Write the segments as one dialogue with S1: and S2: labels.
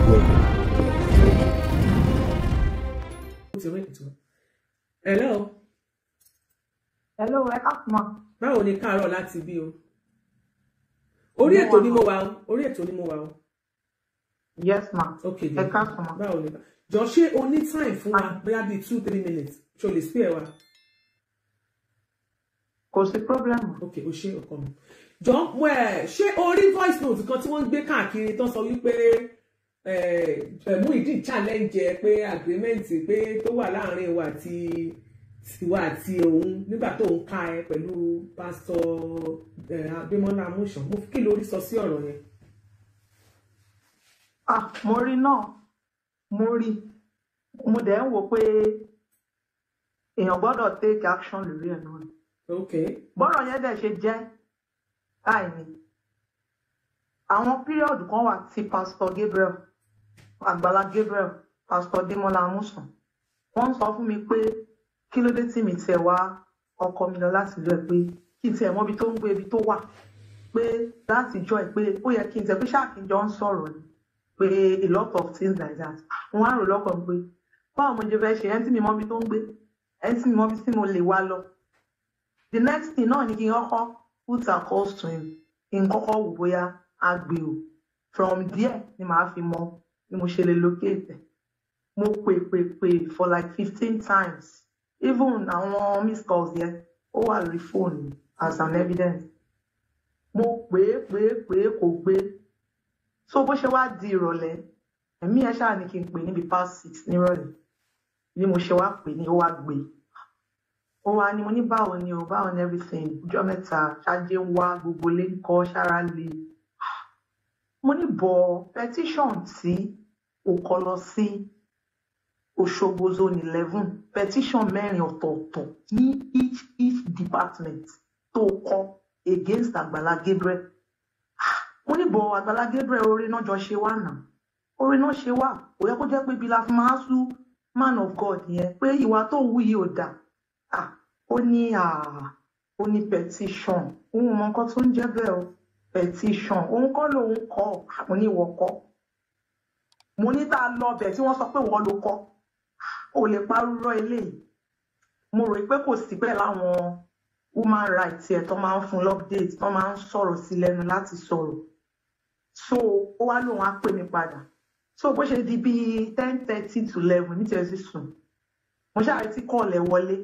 S1: Welcome.
S2: Hello.
S3: Hello, ẹ káàsán.
S2: Báwo ni káàárọ̀ láti bí o? Orí ètò ni mo wà o. Orí ètò ni mo wà o.
S3: Yes ma.
S2: Okay.
S3: Ẹ káàsán ma.
S2: Báwo ni? Jọ ṣé o ní time fún wa bóyá bíi 2-3 minutes ṣo lè spare wa?
S3: Kò sí problem.
S2: Okay, o ṣe ọkọ mi. Jọ mo ẹ ṣé o rí voice note kan tí wọ́n ń gbé káàkiri tó sọ wípé Muyideen challenge ẹ pé agreement pé tó wà láàrin wa àti tiwa àti òun nígbà tó ń ka ẹ pẹ̀lú pásítọ̀ Adémọ́lá Amúsàn. Mo kí lórí sọ sí ọ̀rọ̀ yẹn?
S3: Ah, mo rí náà, mo rí, mo dẹ̀ ń wò pé èèyàn gbọ́dọ̀ take action lórí ẹ̀ náà.
S2: Okay.
S3: Bọ́rọ̀ yẹn dẹ̀ ṣe jẹ́ báyìí ni àwọn píríọ̀dù kan wà tí pásítọ̀ Gabriel, Àgbàlá Gabriel, pásítọ̀ Adémọ́lá Amúsàn, wọ́n ń sọ fún mi pé kí ló dé tí mi tiẹ̀ wá ọkọ mi lọ láti ìlú ẹ̀, pé kí n tiẹ̀ mọ ibi tó ń gbé, ibi tó wà, pé láti jọ ẹ̀ pé ó yẹ kí n tiẹ̀ pé ṣáà kí n jọ ń sọ̀rọ̀ ni, pé a lot of things like that. Wọ́n á rò lọ́kàn pé báwo mo ṣe fẹ́ ṣe ẹni tí mi mọ ibi tó ń gbé, ẹni tí mi mọ ibi tí mo lè wá lọ. The next thing náà ni kí n kọ́kọ́ put a call to him, kí n kọ́kọ́ wò bóyá a gbé o. From there ni màá fi mọ bí mo ṣe lè locate ẹ̀. Mo pè pè pè for like 15 times. Even àwọn missed calls yẹn ó wà lórí fóònù as an evidence. Mo pè é pè é pè é kò gbé. So bó ṣe wá di ìrọ̀lẹ́, ẹ̀mí ẹ̀ ṣáà ní kí n pè níbi past 6 nírọ̀lẹ́. Bí mo ṣe wá pè ní ó wá gbé. Ó wá ní mo ní báwo ni o, báwo ni everything, ọjọ́ mẹ́ta, ṣáájú ń wá gbogbo lé ń kọ́ ṣára le. Mo ní bọ̀ petition tí o kọ lọ sí Òṣogbo zone 11, petition 4 ọ̀tọ̀ọ̀tọ̀ ní each department tó kọ against Àgbàlá Gabriel. Mo ní bọ̀ Àgbàlá Gabriel oore náà jọ ṣe wá náà, oore náà ṣe wá, kò yẹ kó jẹ́ pé ibi la fi máa sú man of God yẹn pé ìwà tó ń wú yìí ò dáa. Ó ní ó ní petition, òun mọ nǹkan tó ń jẹ́ bẹ́ẹ̀ o, petition òun kọ́ lòun kọ́. Mo ní ìwọ kọ́. Mo ní tá a lọ bẹ̀ tí wọ́n sọ pé wọ́n ló kọ́, ó lè parúrọ́ eléyìí. Mo rò pé kò sí pẹ́ láwọn human rights ẹ̀ tó máa ń fún update, tó máa ń sọ̀rọ̀ sí lẹ́nu láti sọ̀rọ̀. So ó wá lóun á pè mí padà. So bó ṣe di bíi 10:30 to 11 ní tiẹ̀ sí sùn, mo ṣáà retí call ẹ̀ wọlé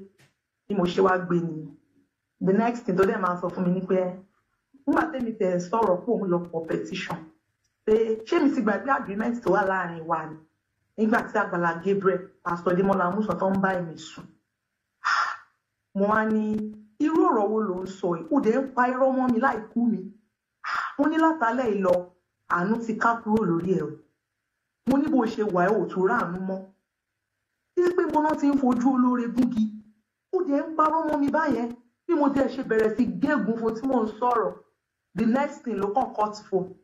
S3: bí mo ṣe wá gbé nìyẹn. The next thing tó dẹ̀ máa sọ fún mi ni pé nígbà tẹ́mi tẹ̀ sọ̀rọ̀ pé òun lọ pọ̀ petition, pé ṣé mi ti gbàgbé agreement tó wà láàrin wa ni nígbà tí Àgbàlá Gabriel, pásítọ̀ Adémọ́lá Amúsàn tó ń bá èmi sùn. Mo wá ní irú ọ̀rọ̀ wo ló ń sọ yìí, ó dẹ̀ ń pa irọ́ mọ́ mi láì kú mi. Mo ní látàlẹ́ ìlọ àánú ti ká kúrò lórí ẹ̀ o. Mo ní bó ṣe wà ẹ́ ò tún ráàánú mọ́, ṣé pé mo náà ti ń fojú olóore gúngi, ó dẹ̀ ń parọ́ mọ́ mi báyẹn. Bí mo dẹ̀ ṣe bẹ̀rẹ̀ sí gégùn fún tí mò ń sọ̀rọ̀, the next thing ló kàn cut phone.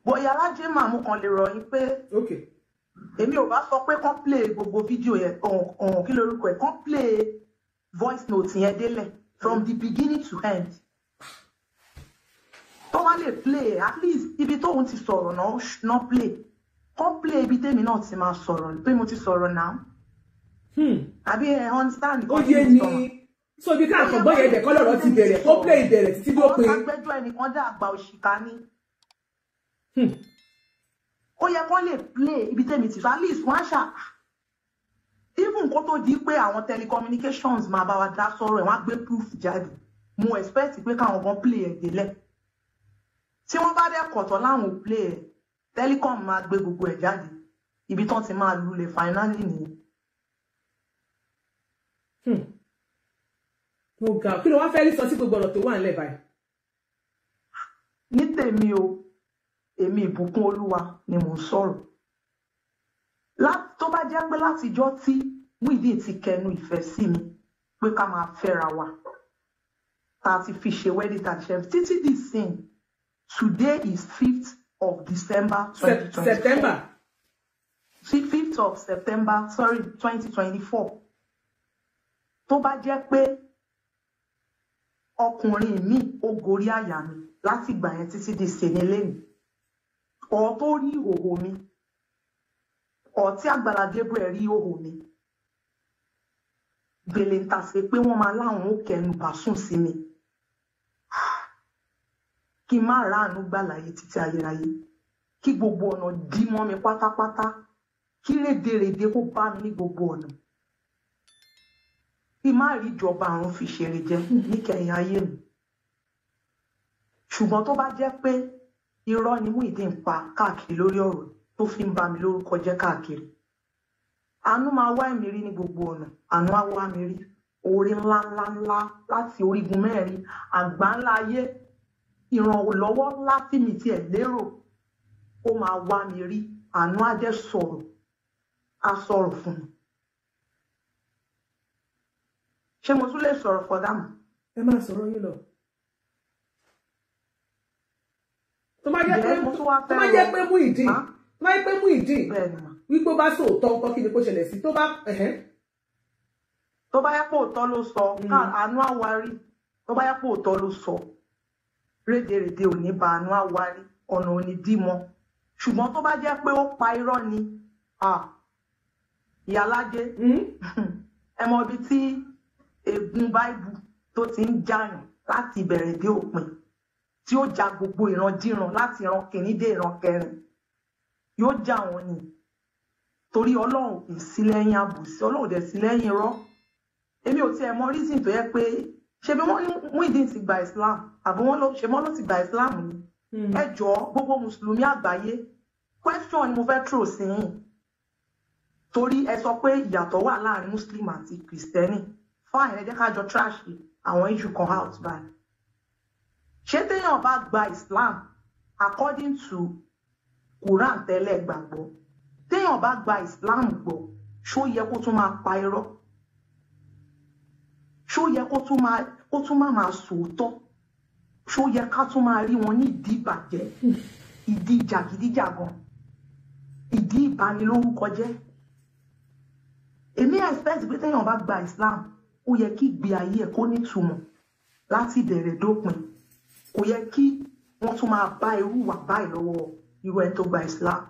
S3: Bóyá alájẹ màmú kan lè rọ̀ yín pé èmi ò bá sọ pé kán play gbogbo fídíò yẹn, ọ̀hún kí lorúkọ ẹ̀, kán play voice note yẹn délẹ̀ from the beginning to end. Tó wá lè play at least ibi tóun ti sọ̀rọ̀ náà play, kán play ibi tèmi náà ti máa sọ̀rọ̀ pé mo ti sọ̀rọ̀ náà. Àbí ẹ understand?
S2: Ó yé ni. So bí káàkiri gbọ́ yẹn dẹ̀ kọ́ lọ́rọ̀ ti bẹ̀rẹ̀, kó play ìbẹ̀rẹ̀ títí dópin.
S3: Àwọn agbẹjọ́ ẹnìkan dá àgbà òṣìkà ni. Ó yẹ kó lè play ibi tẹ́mi ti sọ at least wọ́n á ṣà, even kó tó di pé àwọn telecommunications máa bá wa dá sọ̀rọ̀ ẹ̀, wọ́n á gbé proof jáde. Mo expect pé káwọn gan play ẹ̀ délẹ̀. Tí wọ́n bá dẹ̀ kọ̀tọ̀ láwọn ò play ẹ̀, telecom máa gbé gbogbo ẹ̀ jáde. Ibi tán ti máa lulẹ̀ finally nìyẹn.
S2: Mo ga, kí ló wá fẹ́ rí sọ sí gbogbo ọ̀rọ̀ tó wà nílẹ̀ báyìí?
S3: Ní tèmi o, èmi ìbùkún Olúwa ni mò ń sọ̀rọ̀. Tó bá jẹ́ pé látijọ́ tí Muyideen ti kẹnu ìfẹ́ sí mi pé ká máa fẹ́ra wa, tá a ti fi ṣe wedding tá a ṣe títí di sin, today is 5th of December 2024.
S2: September.
S3: 5th of September, sorry, 2024. Tó bá jẹ́ pé ọkùnrin mi ó gorí àyà mi láti ìgbà yẹn títí di sèní lẹ́nu, ọ̀ tó rí ìhòòhò mi, Ọtí Àgbàlá Gabriel rí òhò mi, gbèlè ń tàsé pé wọ́n máa láwọn ó kẹnu bà sùn sí mi, kí n má ráàánú gbà láyé títí ayérayé, kí gbogbo ọ̀nà dí mọ́ mi pátápátá, kí rédèrèdè kó bá mi ní gbogbo ọ̀nà, kí n má rí ìjọba àrùn fi ṣeré jẹ níkẹyìn ayé mi. Ṣùgbọ́n tó bá jẹ́ pé irọ́ ni Muyideen ń pa káàkiri lórí ọ̀rọ̀ tó fi ń ba mi lórúkọ jẹ́ káàkiri, àánú máa wá èmi rí ní gbogbo ọ̀nà, àánú á wá mi rí, oore ńlá ńlá ńlá láti orígun mẹ́rin àgbá ńlá ayé, ìrànlọ́wọ́ ńlá tí mi tiẹ̀ lérò ó máa wá mi rí, àánú á dẹ̀ sọ̀rọ̀, á sọ̀rọ̀ fún mi. Ṣé mo tún lè sọ̀rọ̀ fọdà mọ́?
S2: Ẹ máa sọ̀rọ̀ yín lọ. Tó bá jẹ́ pé tó bá jẹ́ pé Muyideen, tó bá jẹ́ pé Muyideen wípé ó bá sòótọ́ nǹkan, kí ni kó ṣẹlẹ̀ sí tó bá.
S3: Tó bá yẹ pé òótọ́ ló sọ, àánú á wá rí. Tó bá yẹ pé òótọ́ ló sọ, rédèrèdè ò ní ba, àánú á wá rí, ọ̀nà ò ní dí mọ́. Ṣùgbọ́n tó bá jẹ́ pé ó pa irọ́ ni, ìyálájé, ẹ mọ ibi tí ègún báìbù tó ti ń jàyàn láti ìbẹ̀rẹ̀ dé òpin, tí ó ja gbogbo ìrandíran láti ìran kìíní dé ìran kẹrin, yóò já wọn ni. Torí Ọlọ́run kì í sí lẹ́yìn àbòsí, Ọlọ́run dẹ̀ sí lẹ́yìn irọ́. Èmi ò tiẹ̀ mọ reason tó yẹ pé ṣe bí wọ́n ní Muyideen ti gba Islam, àbí wọ́n ló ṣe mọ́ ló ti gba Islam ni. Ẹ jọ̀ọ́ gbogbo mùsùlùmí àgbáyé, question ni mo fẹ́ throw sí yín, torí ẹ sọ pé ìyàtọ̀ wà láàrin Muslim àti Kristẹni. Fine, ẹ jẹ́ ká jọ trash àwọn issue kan out báyìí. Ṣé téèyàn bá gba Islam according to Quran tẹ́lẹ̀ gbàgbọ́, téèyàn bá gba Islam gbọ́, ṣó yẹ kó tún máa pa irọ́? Ṣó yẹ kó tún máa sòótọ́? Ṣó yẹ ká tún máa rí wọn ní ìdí ìbàjẹ́, ìdí jàgídíjàgan, ìdí ìbanilórúkọjẹ́? Èmi expect pé téèyàn bá gba Islam, ó yẹ kí ìgbé ayé ẹ̀ kó nítumọ̀ láti ìbẹ̀rẹ̀ dópin. Kò yẹ kí wọ́n tún máa bá irú wà báyìí lọ́wọ́ irú ẹni tó gba Islam.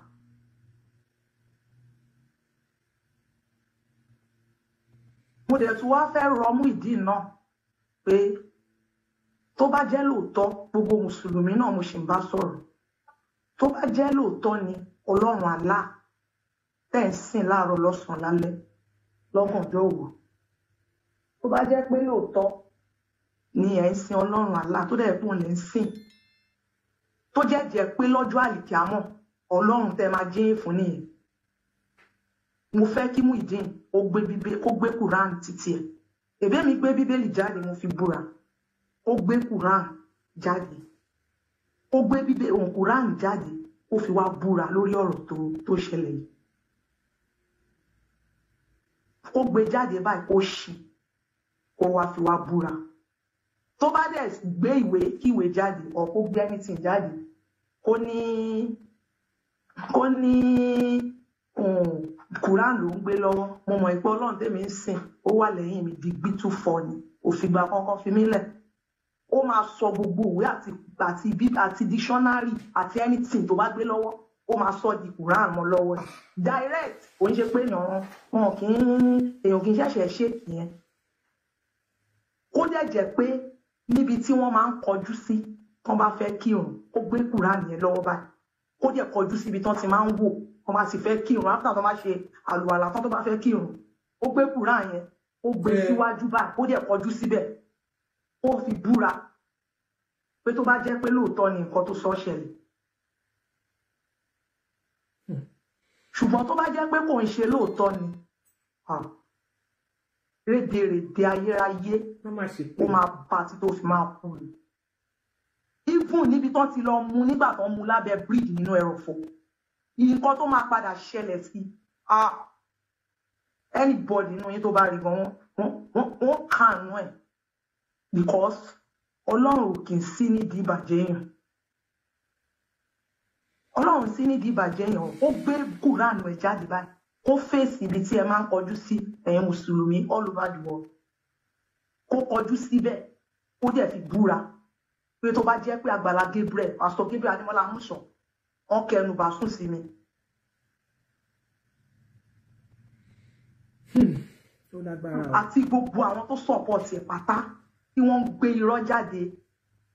S3: Mo dẹ̀ tún wá fẹ́ rọ Muyideen náà pé tó bá jẹ́ lóòótọ́, gbogbo mùsùlùmí náà mo sì ń bá sọ̀rọ̀, tó bá jẹ́ lóòótọ́ ni Ọlọ́run Allah tẹ́ ń sìn láàárọ̀ lọ́sàn-án lálẹ́ lọ́gànjọ́ òru, tó bá jẹ́ pé lóòótọ́ ni ẹ̀ ń sin Ọlọ́run Allah tó dẹ̀ pọ̀ lẹ́ ń sìn, tó jẹ́jẹ́ pé lọ́jọ́ àlìkíámọ̀ Ọlọ́run tẹ́ máa jíyìn fún nìyẹn, mo fẹ́ kí Muyideen ó gbé bíbélì, kó gbé Quran títí ẹ̀. Èbí mi gbé bíbélì jáde, mo fi búra. Ó gbé Quran jáde, ó gbé bíbélì òun Quran jáde, ó fi wá búra lórí ọ̀rọ̀ tó ṣẹlẹ̀ yìí. Ó gbé jáde báyìí, ó ṣí, kó wá fi wá búra. Tó bá dẹ̀ gbé ìwé kíwé jáde, or kó gbé anything jáde, kó ní Quran ló ń gbé lọ́wọ́, mo mọ̀ pé Ọlọ́run tèmi ń sìn ó wà lẹ́yìn mi, digbí tún fọ ni, òfìgbà kankan fi mí lẹ̀. Ó máa sọ gbogbo ìwé àti dictionary àti anything tó bá gbé lọ́wọ́, ó máa sọ di Quran mọ́ lọ́wọ́ direct. Kò ń ṣe pé èèyàn kì í ṣẹ̀ṣẹ̀ ṣèkì yẹn. Kó dẹ̀ jẹ́ pé níbi tí wọ́n máa ń kọjú sí tán bá fẹ́ kírun, kó gbé Quran yẹn lọ́wọ́ báyìí, kó dẹ̀ kọjú síbi tán ti máa ń wò wọ́n bá sì fẹ́ kírun, after tán bá ṣe àlùwàlà tán tó bá fẹ́ kírun, ó gbé Quran yẹn, ó gbé síwájú báyìí, ó dẹ̀ kọjú síbẹ̀, ó fi búra pé tó bá jẹ́ pé lóòótọ́ ni nǹkan tó sọ ṣẹlẹ̀. Ṣùgbọ́n tó bá jẹ́ pé kò ń ṣe lóòótọ́ ni, rédèrèdè ayérayé ó máa bá tí tó fi máa kú ni. Even níbi tán ti lọ mú nígbà tán mú lábẹ́ bíríìjì nínú ẹrọ̀fọ̀, nǹkan tó máa padà ṣẹlẹ̀ sí, anybody nínú yín tó bá rí gan, wọ́n kàánú ẹ̀, because Ọlọ́run ò kì í sí nídìí ìbàjẹ́ èèyàn. Ọlọ́run sí nídìí ìbàjẹ́ èèyàn. Ó gbé Kùránù ẹ̀ jáde báyìí, kó fèsì ibi tí ẹ máa ń kọjú sí ẹ̀yin mùsùlùmí all over the world, kó kọjú síbẹ̀, kó dẹ̀ fi búra pé tó bá jẹ́ pé Àgbàlá Gabriel, Pastor Gabriel Adémọ́lá Amusan, wọ́n kẹnu bá sùn sí mi,
S2: Ó lágbára o.
S3: Àti gbogbo àwọn tó support ẹ̀ pátá tí wọ́n ń gbé irọ́ jáde,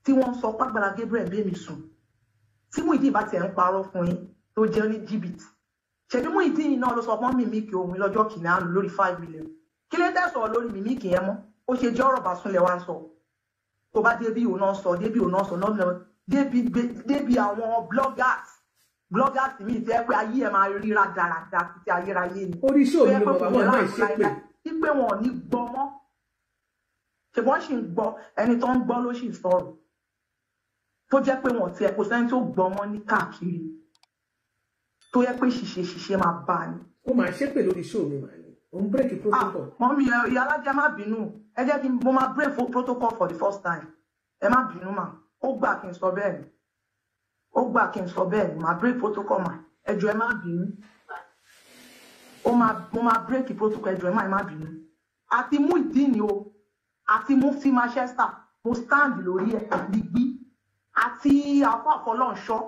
S3: tí wọ́n ń sọ pàgbàlá Gabriel bẹ́ẹ̀ mi sùn. Tí Muyideen bá tiẹ̀ ń parọ́ fún yín tó jẹ́ ní jìbìtì. Ṣèbí Muyideen náà ló sọ fún mímíkì òun lọ́jọ́ kìíní àná lórí 5 million. Kí ló dé sọ̀rọ̀ lórí mímíkì yẹn mọ́? Ó ṣe jẹ́ ọ̀rọ̀ bàsúnlẹ̀ wá ń sọ. Tó bá débi òun náà sọ, débi òun náà sọ, náà débi débi àwọn bloggers mi ti ẹ pé ayé ẹ máa ríra dáradára títí ayérayé ni.
S2: Orí iṣẹ́
S3: Tó
S2: òun
S3: yẹ
S2: ló
S3: pé
S2: mọ̀
S3: kò
S2: bàbá
S3: ní
S2: náà
S3: láàrú
S2: ṣépè.
S3: láíláí wípé wọn ò ní gbọ́ mọ́. Ṣùgbọ́n ṣì ń gbọ́, ẹni tó ń gbọ́ ló sì sọ̀rọ̀, tó jẹ́ pé wọn ò tiẹ̀ kò sẹ́ni tó gbọ́ mọ́ ní káàkiri, tó yẹ pé ṣìṣe ṣìṣe máa bá a ní.
S2: Ó máa ṣépè lórí iṣẹ́ mi màá ní. Òun break
S3: Ah,
S2: protocol.
S3: Mummy ẹ, ìyá alájà, má bínú. Ẹ jẹ́ kí n mo máa break protocol for the first time. Ẹ má bínú mà. Ó gbà kí n sọ bẹ́ẹ̀ ni, ó gbà kí n sọ bẹ́ẹ̀ ni. Màá break protocol mà. Ẹ jọ̀ọ́, ẹ má bínú. Ó máa mo máa break protocol. Ẹ jọ̀ọ́, ẹ má bínú. Àti Muyideen o, àti Mufti Manchester, mo stand lórí ẹ digbí, àti àfọ àfọlọ́nṣọ́,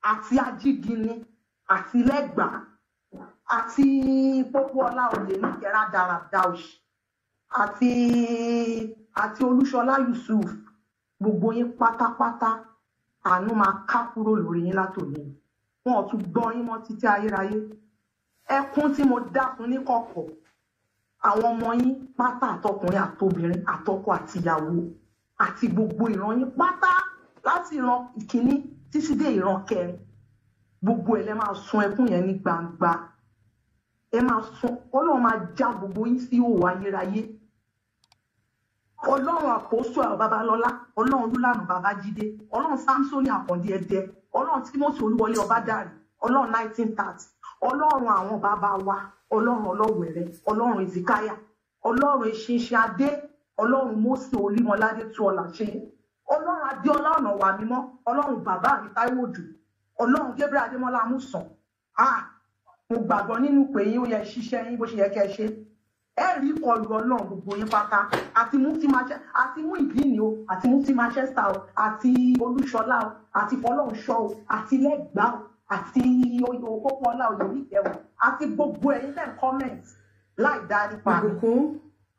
S3: àti ajígini, àti lẹ́gbàá, àti Pópóọlá olè níkẹrà dáradá òṣì, àti Olúṣọlá Yusuf, gbogbo yín pátápátá, àánú máa ká kúrò lórí yín látòní. Wọn ò tún gbọ́ yín mọ́ títí ayérayé. Ẹkún tí mo dákun ní kọ̀kọ̀, àwọn ọmọ yín pátá, àtọkùnrin àtobìnrin, àtọkọ àtìyàwó, àti gbogbo ìran yín pátá, láti ìran ìkíní títí dé ìran kẹrin, gbogbo ẹ lẹ máa sun ẹkún yẹn ní gbangba. Ẹ máa sun, Ọlọ́run máa já gbogbo yín sí òwò ayérayé. Ọlọ́run àpòsù àwọn Babalọ́lá, Ọlọ́run Olúlànà Babájídé, Ọlọ́run Samsoni Àkàndé Ẹdẹ, Ọlọ́run Timothy Olúwọlé Ọbádàrí, Ọlọ́run 1930, Ọlọ́run àwọn bàbá wa, Ọlọ́run Ọlọ́wẹ̀rẹ̀, Ọlọ́run Ezekiah, Ọlọ́run Eṣinṣin Adé, Ọlọ́run Mósè Olímọládé Túọlà ṣe, Ọlọ́run Adéọlá ọ̀nà wà mímọ́, Ọlọ́run bàbá mi Táíwò Òjò, Ọlọ́run Gabriel Adémọ́lá Amúsàn. Ah, mo gbàgbọ́ nínú pé yín ó yẹ ṣiṣẹ́ yín bó ṣe yẹ kẹ́ ẹ ṣe. Ẹ rí ìkọlù Ọlọ́run, gbogbo yín pátá, àti Mufti Manchester, àti Muyideen o, àti Mufti Manchester o, àti Olúṣọlá o, àti Fọlọ́runṣọ́ o, àti Lẹ́gbàá o, àti Pópóọlá oyè oníkẹ́ o, àti gbogbo ẹ̀yin tẹ́ ń comment láì dá nípa mi.
S2: Ìbùkún.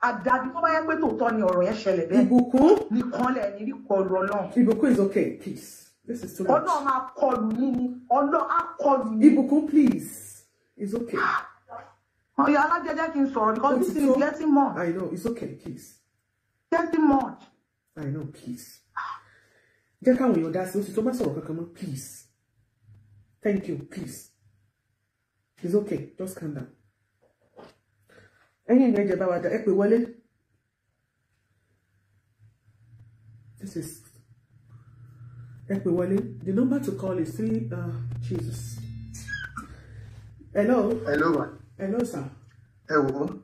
S3: Àdàbí tó bá yẹ pé tòótọ́ ni ọ̀rọ̀ yẹn ṣẹlẹ̀ bẹ́ẹ̀
S2: Ìbùkún.
S3: nìkan lẹ̀ ní rí kọlù Ọlọ́run.
S2: Ìbùkún is okay, please. This is too much.
S3: Ọlọ́run máa kọlù yín ni, Ọlọ́run á kọlù yín.
S2: Ìbùkún, please. It's okay.
S3: Ọ̀yọ́ alájẹjẹ́ kí n sọ̀rọ̀ because this thing is getting much.
S2: I know, it's okay, please.
S3: Getting much.
S2: I know, please. Jẹ́ káwọn èèyàn dá sí, ó sì tó má sọ̀rọ̀ kankan mọ́, please. Thank you, please. It's okay, just calm down. Ẹ̀yin èèyàn, ẹ jẹ́ bá wa dá, ẹ pè wọlé. This is ẹ pè wọlé. The number to call is three, Jesus. Hello.
S1: Hello, ma.
S2: Hello, sir.
S1: Ẹ wò ó,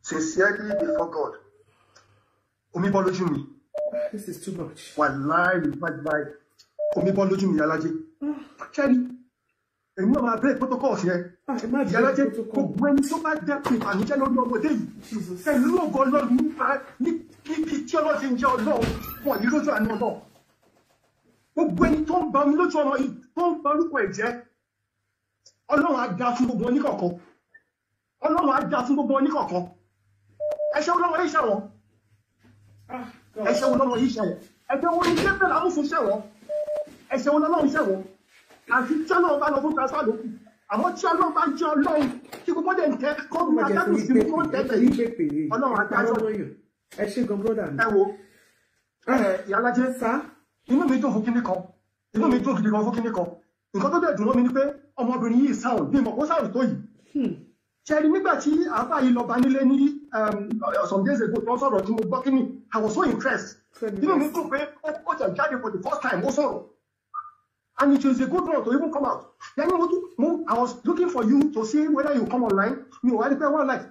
S1: sincerely before God, omi bọ́ lójú mi.
S2: This is too much.
S1: Wàláì, wàláì, omi bọ́ lójú mi, Alájẹ. Ṣẹ́rí, èmi náà máa break protocols yẹn.
S2: Ah, ẹ má break
S1: Ìyálájẹ,
S2: protocol.
S1: gbogbo ẹni tó bá dẹ́kun ìbànújẹ́ lórí ọmọdé yìí,
S2: Jesus.
S1: pẹ̀lú ògo Ọlọ́run, nípa níbi tí Ọlọ́run ti ń jẹ́ Ọlọ́run, wọn ní lójú àánú Ọlọ́run. Gbogbo ẹni tó ń ba omi lójú ọmọ yìí, tó ń ba orúkọ ẹ̀ jẹ́, Ọlọ́run á dá fún gbogbo oníkọ̀ọ̀kan. Ọlọ́run á dá fún gbogbo oníkọ̀ọ̀kan. Ẹ̀ṣẹ̀ wo lọ́mọ yìí ṣẹ̀wọ̀n?
S2: Ah, God.
S1: Ẹ̀ṣẹ̀ wo lọ́mọ yìí ṣẹ̀wọ̀n? Ẹ̀ṣẹ̀ wo ni Gabriel Amúsùn ṣẹ̀wọ̀n? Ẹ̀ṣẹ̀ wo lọ́lọ́run ṣẹ̀wọ̀n? Àti tí Ọlọ́run bá lọ fún transfer lókù. Àmọ́ tí Ọlọ́run bá jẹ́ Ọlọ́run, tí gbogbo dẹ̀ ń tẹ́ kọ́
S2: Ó
S1: ní
S2: má jẹ́
S1: atẹ́gùn
S2: forí
S1: sí
S2: gbé
S1: tó ń
S2: pè é,
S1: tẹ́tẹ̀
S2: forí
S1: yìí.
S2: gbé pè é.
S1: Ọlọ́run á dájọ́.
S2: Parọ́ mọ́yàn. Ẹ ṣé gan, brother mi.
S1: Ẹ wo, ẹ Ìyálájẹ́,
S2: Sir.
S1: inú mi dùn fún kíní kan. Inú mi dùn gidi gan fún kíní kan. Nǹkan tó dẹ̀ dùn mọ́ mi ni pé ọmọbìnrin yìí sound bí mo kó sound tó yìí. Ṣẹ́rí, nígbà tí àáfàá yìí lọ bá nílé ní some days ago tó ń sọ̀rọ̀ tí mo gbọ́ kíní, I was so impressed.
S2: Fẹ́mi.
S1: Inú mi dùn pé ó tẹ̀ jáde for the first time, ó sọ̀rọ̀. And it is a good one to even come out. Then mo tún mo I was looking for you to see whether you come online. Mi ò wá rí pé one life.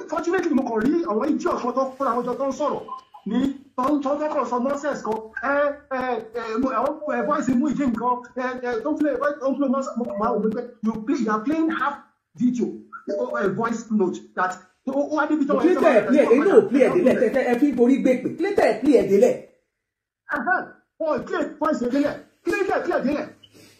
S1: Fortunately, mo kàn rí àwọn idiots kan tó kóra àwọn jọ tó ń sọ̀rọ̀ ní tó kàn sọ nonsense kan. Ẹ ẹ ẹ mo àwọn ẹ voice Muyideen nǹkan ẹ ẹ tó ń play voice, tó ń play nonsense. Mo kàn máa wò ó pé you are playing half video or a voice note that ó wá débi tó wà.
S2: Clayton, ẹ̀ play ẹ̀, èyí náà ò play ẹ̀ délẹ̀ tẹ́tẹ́ ẹ fi ń borí gbé pè. Clayton, ẹ̀ play ẹ̀ délẹ̀.
S1: Wọn clear voice yẹn délẹ̀, clear clear délẹ̀.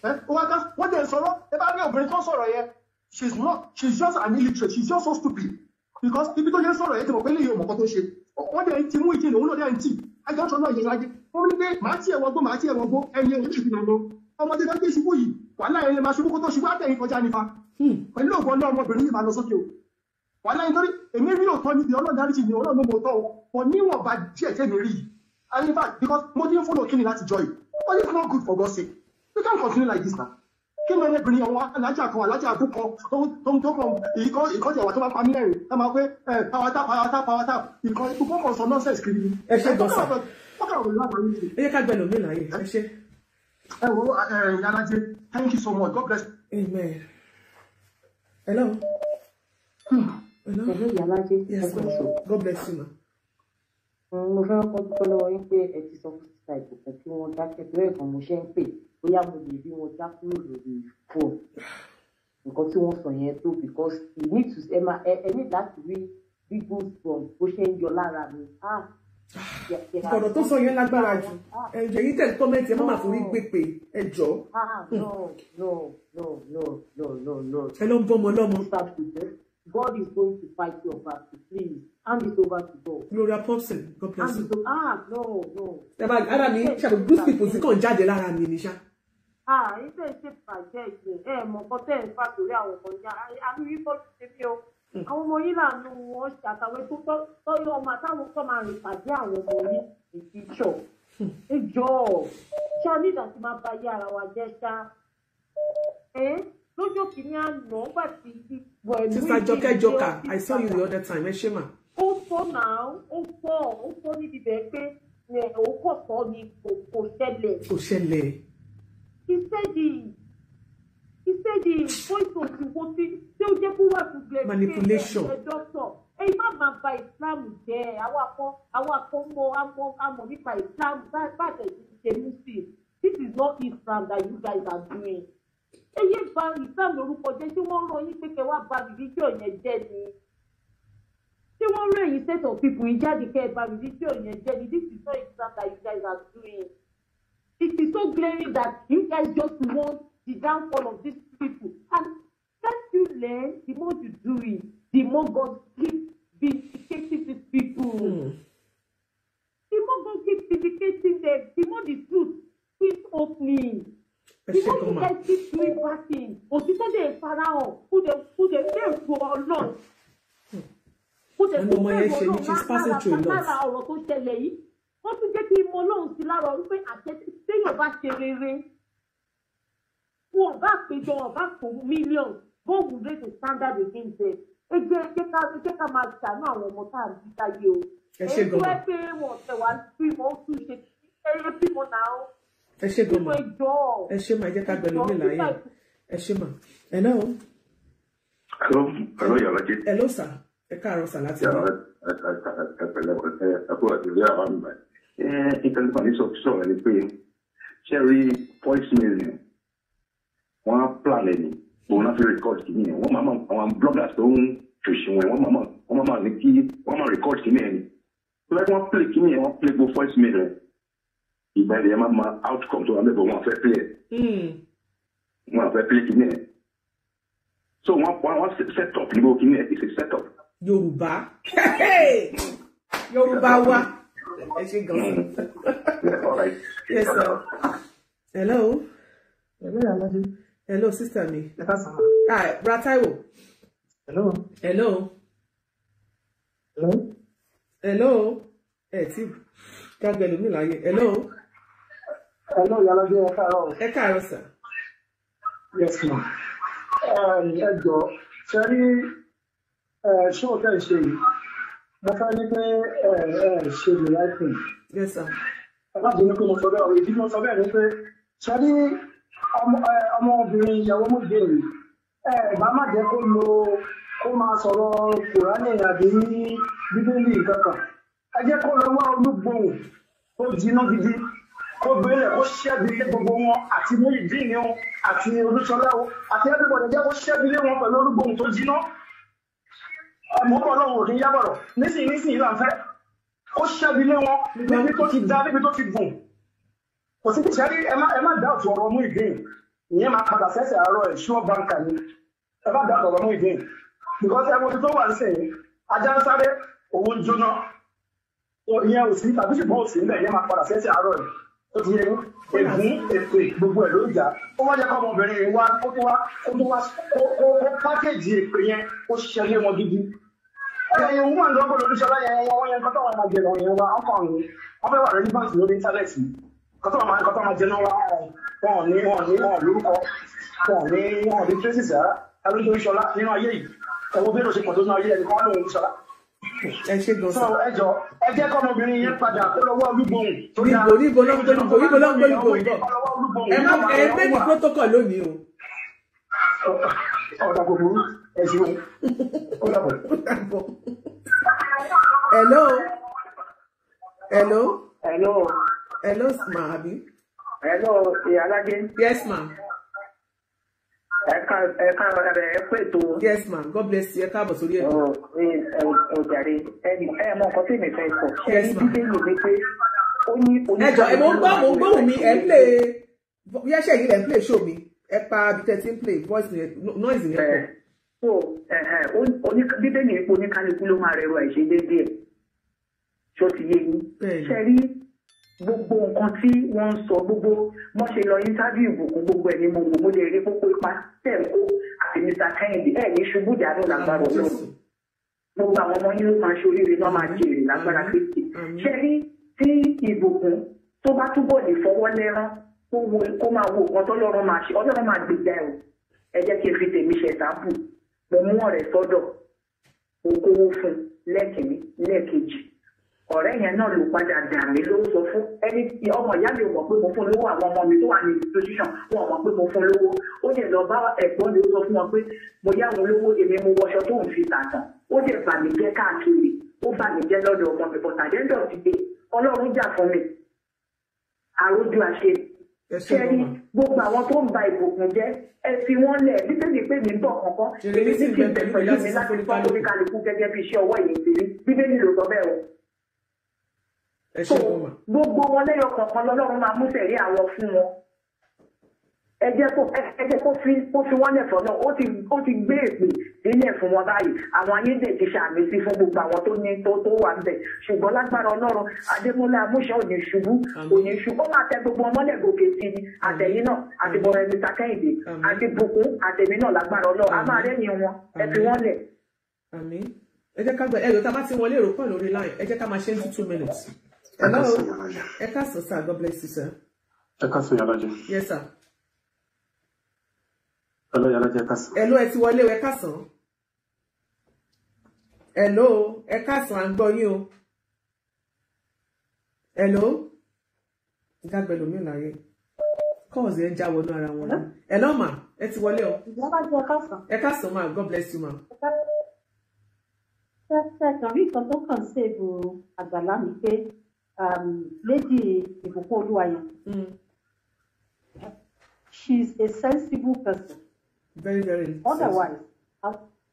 S1: Ẹ wọ́n ká wọ́n dẹ̀ sọ̀rọ̀. Ẹ bá rí obìnrin tó sọ̀rọ̀ yẹn, she's not, she's just an illiterate, she's just so stupid. Because ibi tó ṣe ń sọ̀rọ̀ yẹn ti mọ̀ pé lè yóò mọ̀kọ́ tó ṣe. Wọ́n dẹ̀ ti mú ìjìnlẹ̀ òun náà dẹ̀ ń tì. Ajọ́ sọ náà ìjọba jẹ́. Wọ́n ní pé màá tí ẹ̀wọ̀n gbó màá tí ẹ̀wọ̀n gbó ẹni ẹ̀wọ̀n ti fi lọ. Ọmọdé kan gbé ṣubú yìí, wàhálà ẹni máa ṣubú kó tó ṣubú àtẹ̀yìn kọjá nífa. Pẹ̀lú ògbọ́n náà ọmọbìnrin yìí máa lọ sókè o. Wàhálà nítorí èmi rí òótọ́ níbi Ọlọ́run dáríjì mi, Ọlọ́run ló mọ òótọ́ o. Kò níwọ̀nba díẹ̀ tẹ́mi rí yìí. And in fact, because mo ti ń follow kíni láti joy. But it's not good for God's sake. You can't continue like this now. Kí ni ọmọbìnrin àwọn alájà kan alájà àgbo kan tó ń tó kan ìkọ́jà wà tó máa pa mí lẹ́rìn tá máa pé power tap power tap power tap ìkọ́ ìkọ́ kan sọ nonsense kiri ni.
S2: Ẹ ṣe gan sir. Ẹ jẹ́ ká gbẹ lómi láàyè. Ẹ ṣe.
S1: Ẹ wo Yalaje, thank you so much. God bless.
S2: Amen. Hello. Hello.
S4: Hello Yalaje.
S2: Yes, ma. God bless you, ma.
S4: Mo fẹ́ kọ́ dúpẹ́ lọ́wọ́ yín pé ẹ ti sọ fún sísá ìbùkún kí wọ́n dákẹ́ tó ẹ̀kan mo ṣe ń pè bóyá mo lè rí wọn dá kúrò lórí fóònù. Nǹkan tí wọ́n sọ yẹn tó because you need to ẹ máa ẹ ní láti rí bí goosebumps bó ṣe ń yọ lára mi.
S2: Ọ̀rọ̀ tó sọ yẹn lágbára jù. Ẹ jẹ́ yín tẹ̀lé kọ́mẹ́ǹtì ẹ má máa forí gbé pé ẹ jọ.
S4: No no no no no no no.
S2: Ẹ ló ń bọ́mọ lọ́mọ.
S4: God is going to fight your battle. Please hand it over to God.
S2: Gloria Popson, God bless you.
S4: No, no.
S2: Ara mi ṣàbí good people sí kàn jáde lára mi ní ṣá.
S4: Ilé ṣe bàjẹ́ ìgbẹ́ ẹ mọ̀ nǹkan tẹ́ ẹ̀ ń fà torí àwọn kan já àmì yìí kọ́ ṣe bí o. Àwọn ọmọ yìí lànà wọn ṣàtàwé tó tọ́yọ̀ ọmọ àtàwọn tó máa rìn pàdé àwọn ọmọ yìí in future. Ẹ jọ̀ọ́ ṣá ní ìdàtí máa ba yé ara wa jẹ́ ṣá. Lọ́jọ́ kìíní àná nígbà tí
S2: Sister Joke Joker, I saw you the other time, ẹ ṣé mà.
S4: Ó sọ náà, ó sọ níbi bẹ́ẹ̀ pé òun kò sọ ni kò ṣẹlẹ̀.
S2: Kò ṣẹlẹ̀.
S4: He said the voice of the wo tí ó jẹ́ kó wà fún gbẹ̀rẹ̀.
S2: Manipulation.
S4: Doctor, ẹ má máa ba Islam jẹ́ àwọn akọ́mọ amọ̀ nípa Islam bá tẹ̀ ṣe Muslim. This is not Islam that you guys are doing. Eye ba Islam lórúkọ jẹ́ ṣé wọ́n rán yín pé kẹ́ wá ba religion yẹn jẹ́ ni? Ṣé wọ́n rán ẹ̀yin set of people yìí jáde kẹ́ ẹ ba religion yẹn jẹ́ ni? This is not Islam that you guys are doing. It is so glaring that you guys just want the downfall of these people. And can't you learn? The more you do it, the more God keeps vindicating these people. The more God keeps vindicating them, the more the truth keeps opening. Because you guys keep doing bad things, òtítọ́ dẹ̀ farahàn, kó dẹ̀ bẹ̀rù Ọlọ́run. Kó dẹ̀ bẹ̀rù Ọlọ́run lára ọ̀rọ̀ tó ṣẹlẹ̀ yìí. Wọ́n tún jẹ́ kí n mọ Ọlọ́run sí lára wípé àṣẹ téèyàn bá ṣe rere. Wọn bá péjọ, wọn bá kó mílíọ̀nù, God will raise the standard against them. Ẹ jẹ́ ká máa ṣàánú àwọn ọmọ tá à ń bí sáyé o.
S2: Ẹ ṣé gan-an.
S4: Èyí tó ẹ pé wọn tẹ̀ wá bímọ, ó tún ṣe ẹ bímọ náà.
S2: Ẹ ṣé gan ma. Ẹ ṣé ma, ẹ jẹ́ ká gbẹ̀lú mi láyé. Ẹ ṣé ma. Hello.
S5: Hello, hello Yalaje.
S2: Hello sir. Ẹ káàárọ̀ sir láti
S5: bí. Ẹ pẹ̀lẹ́ ẹ kú àti ìlú àwọn àmì báyìí. Nǹkan nípa ní sọ̀rọ̀ ni pé ṣé rí voice mail yẹn wọ́n á plan ẹ̀ ní òun náà fi record kìíní yẹn wọ́n máa mọ̀ àwọn bloggers tó ń ṣòṣì wọn wọ́n máa ní kí wọ́n máa record kìíní yẹn ni. Tó bá wọ́n play kìíní yẹn wọ́n play gbogbo voice mail yẹn. Ìgbà yẹn máa ma outcome tó wà mẹ́bọ̀ wọn fẹ́ play ẹ̀. Wọn fẹ́ play kìíní ẹ̀. So wọ́n set up níbo kìíní ẹ̀ is a set up.
S2: Yorùbá Yorùbá wa ẹ ṣe gan-an. Yes sir. Hello.
S6: Hello Yalaje.
S2: Hello sister mi.
S6: Ẹ káàsán.
S2: Bra Taiwo.
S6: Hello.
S2: Hello.
S6: Hello.
S2: Hello. Ẹ tí kágbẹ́ lómi láyé. Hello.
S6: Hello Yalaje, ẹ káàárọ̀.
S2: Ẹ káàárọ̀ sir.
S6: Yes ma. Ẹ jọ̀ọ́ ṣe rí ṣó tẹ̀ ń ṣe yìí. Mo fẹ́ ní pé ẹ ṣe the right thing.
S2: Yes sir.
S6: Ẹ má bínú pé mo sọ bẹ́ẹ̀ o, ìdí tí mo sọ bẹ́ẹ̀ ni pé ṣe rí ọmọbìnrin ìyàwó Muyideen ẹ bá má jẹ́ kó lo kó máa sọ̀rọ̀ Kùránì àbí Bíbélì kankan. Ẹ jẹ́ kó lọ wá olúgbòhùn tó jiná gidi kó gbélé kó ṣẹ́bi lé gbogbo wọn àti Muyideen o àti Olúṣọlá o àti everybody jẹ́ kó ṣẹ́bi lé wọn pẹ̀lú olúgbòhùn tó jiná. Mọ̀ bọ̀ lọ́wọ́ òkè yábọ̀rọ̀ nísìnyí là ń fẹ́ kó ṣẹ́bi lé wọn níbi tó ti dá níbi tó ti gùn. Kò sí ṣẹ́rí ẹ má dá òtún ọ̀rọ̀ Muyideen ìyẹn máa padà sẹ́sẹ̀ àárọ̀ ẹ̀ ṣúọ́ báńkà ni ẹ má dá òtún ọ̀rọ̀ Muyideen because ẹ wo ibi tó wà nísìnyí Ajá ń sáré, òun ń jóná. Ìyẹn ò sí tàbí ṣùgbọ́n ò sí níbẹ̀, ìyẹn máa padà sẹ́sẹ̀ àárọ̀ yìí. Ó ti yẹ ègún èpè gbogbo ẹ̀ ló ń jà. Ó wá jẹ́ kọ́ ọmọbìnrin yìí wá kó tó wá kó tó wá kó kó pákéjì èpè yẹn ó ṣẹlẹ̀ wọn gidi. Ẹ̀yin òun wà lọ́gbọ̀n lórí ṣọlá yẹn wọ́n yẹn kọ́tọ́ wọn máa jẹ lọ́wọ́ yẹn wá ọkàn yìí. Wọ́n fẹ́ wà relevant lórí íńtánẹ́ẹ̀tì. Kọ́tọ́ wọn máa jẹ náà wá wọn ò ní lórúkọ, wọn ò ní traces rárá. Ẹlú tó ṣọlá nínú ayé yìí. Ẹ̀wọ̀n bí èrò ṣe pọ̀ tó nínú ayé ẹnì kan wá lóun ṣọlá.
S2: Ẹ ṣe gan
S6: So
S2: sir.
S6: ẹ jọ, ẹ jẹ́ kọ́ ọmọbìnrin yẹn padà kó lọ́wọ́ olúgbòhùn tó dáa.
S2: Níbo níbo ló ń gbé olúgbòhùn? Níbo ló ń gbé olúgbòhùn bọ̀? Ẹ má ẹ méjì protocol lónìí o.
S6: Ọ̀dà kò burú, ẹ ṣeun, ó dàbọ̀.
S2: Ó dàbọ̀. Hello, hello.
S7: Hello.
S2: Hello ma, àbí?
S7: Hello, Ìyálájé.
S2: Yes ma.
S7: Ẹ̀ka ẹ̀ka ẹ kú ètò.
S2: Yes ma, God bless you. Ẹ káàbọ̀ sórí ẹ̀.
S7: Ọ̀jàre, ẹ mọ nǹkan tí èmi fẹ́ sọ. Ṣé
S2: Yes
S7: ní
S2: ma.
S7: Bíbélì ni pé ó ní
S2: Ẹ jọ, ẹ mo ń gbóhùn mi. Ẹ ń play bí ẹ ṣe yìí lẹ ń play show mi. Ẹ pa ibi tẹ́ ti ń play voice yẹn, noise yẹn pọ̀.
S7: So Bíbélì ni pé oníkálukú ló máa rẹrù àìṣedéédéé ẹ̀. Ṣó ti yé yín?
S2: Bẹ́ẹ̀ni.
S7: Ṣé rí gbogbo nǹkan tí wọ́n ń sọ, gbogbo wọ́n ṣe lọ interview ìbùkún, gbogbo ẹ̀ ni mo wò, mo lè rí kókó ipa tẹ̀ ń kó àti Mr. Kẹ́hìndé ẹ̀ ní ṣubú dànù lágbára
S2: Àmín.
S7: Ọlọ́run.
S2: Jésù.
S7: Gbogbo àwọn ọmọ yín ló máa ṣoríire náà, máa jèrè lágbára
S2: Àmín.
S7: Kristi.
S2: Àmín.
S7: Ṣé rí tí ìbùkún tó bá túbọ̀ lè fọwọ́ lẹ́rán, kó wo, kó máa wo nǹkan tọ́lọ́run máa ṣe, Ọlọ́run máa gbèjà ẹ̀ o. Ẹ jẹ́ kí n fi tèmi ṣe example. Mo mú ọ̀rẹ́ sọ́dọ̀, mo kówó fún un lẹ́ẹ̀kìnní, lẹ́ẹ̀kejì, ọ̀rẹ́ yẹn náà ló padà dà mí, ló sọ fún ẹni tí ọmọ ìyá mi ò mọ̀ pé mo fún lówó. Àwọn ọmọ mi tó wà ní institution, wọn ò mọ̀ pé mo fún lówó. Ó dẹ̀ lọ bá ẹ̀gbọ́n mi, ó sọ fún wọn pé mo yá wọn lówó, èmi mo wọṣọ tó ń fi tàtàn. Ó dẹ̀ bà mí jẹ́ káàkiri, ó bà mí jẹ́ lọ́dọ̀ ọmọ mi, but at the end of the day, Ọlọ́run jà fún mi, àrójú àṣe.
S2: Ẹ ṣe
S7: Ṣe rí
S2: gan ma.
S7: gbogbo àwọn tó ń ba ìbùkún jẹ́, ẹ fi wọ́n lẹ̀. Bíbélì pé mi ń bọ̀ kankan,
S2: Èrè
S7: èmi
S2: mi sì
S7: sì
S2: ń
S7: ti
S2: bẹ
S7: bẹ̀
S2: pẹ̀lú mi
S7: pẹ̀lú
S2: láti
S7: mi
S2: san
S7: láti fọ́
S2: fóníkálùkù.
S7: oníkálukú gẹ́gẹ́ bí iṣẹ́ ọwọ́ yìí ti rí. Bíbélì ló sọ bẹ́ẹ̀ o.
S2: Ẹ
S7: So
S2: ṣe gan ma.
S7: gbogbo wọn lẹ́yọ kọ̀ọ̀kan lọ́lọ́run máa mú sẹ̀rí àwọn fún wọn. Ẹ jẹ́ kó fi wọ́n lẹ̀fọ́ náà. Ó ti gbé èpè sílẹ̀ fún wọn báyìí. Àwọn ayédè ti ṣàmì sí fún gbogbo àwọn tó ní tó wà ń bẹ̀, ṣùgbọ́n lágbára Ọlọ́run, Adémọ́lá Amúṣẹ́ ò ní ṣubú,
S2: Àmín.
S7: ò ní ṣubú. Ó máa tẹ gbogbo wọn mọ́lẹ̀ gòkè sí ni, àtẹ̀yìn náà àti bọ̀rẹ̀ Mr. Kẹ́hìndé
S2: Àmín.
S7: àti Bùkún àtẹ̀mí náà, lágbára Ọlọ́run, a máa
S2: Àmín.
S7: rẹ́yìn wọn. Ẹ fi
S2: Àmín.
S7: wọ́n lẹ̀.
S2: Àmín. Ẹ jẹ́ ká gbẹ ẹ lò tá a bá ti wọlé èrò pọ̀ lórí line. Ẹ jẹ́ ká máa ṣe ní 2 minutes.
S1: Ẹ
S2: Hello.
S1: káàsán, Ìyálájé.
S2: Ẹ káàsán sir, God bless you sir.
S1: Ẹ káàsán, Ìyálájé.
S2: Yes sir.
S1: Hello, Ìyálájé, ẹ káàsán.
S2: Hello, ẹ ti wọlé o. Ẹ káàsán. Hello, ẹ káàsán, à ń gbọ́ yín o. Hello. Ìdágbẹ́ lómi láyé calls yẹn já wọnú ara wọn ni. Hello ma, ẹ ti wọlé o.
S4: Ìjọba jẹ́ káàsán.
S2: Ẹ káàsán ma, God bless you ma.
S4: Ṣe kàn rí nǹkan tó kàn ṣèbù àgbàlá mi pé Lady Ìbùkún Olúwa yẹn, she is a sensible person.
S2: Very very.
S4: Otherwise,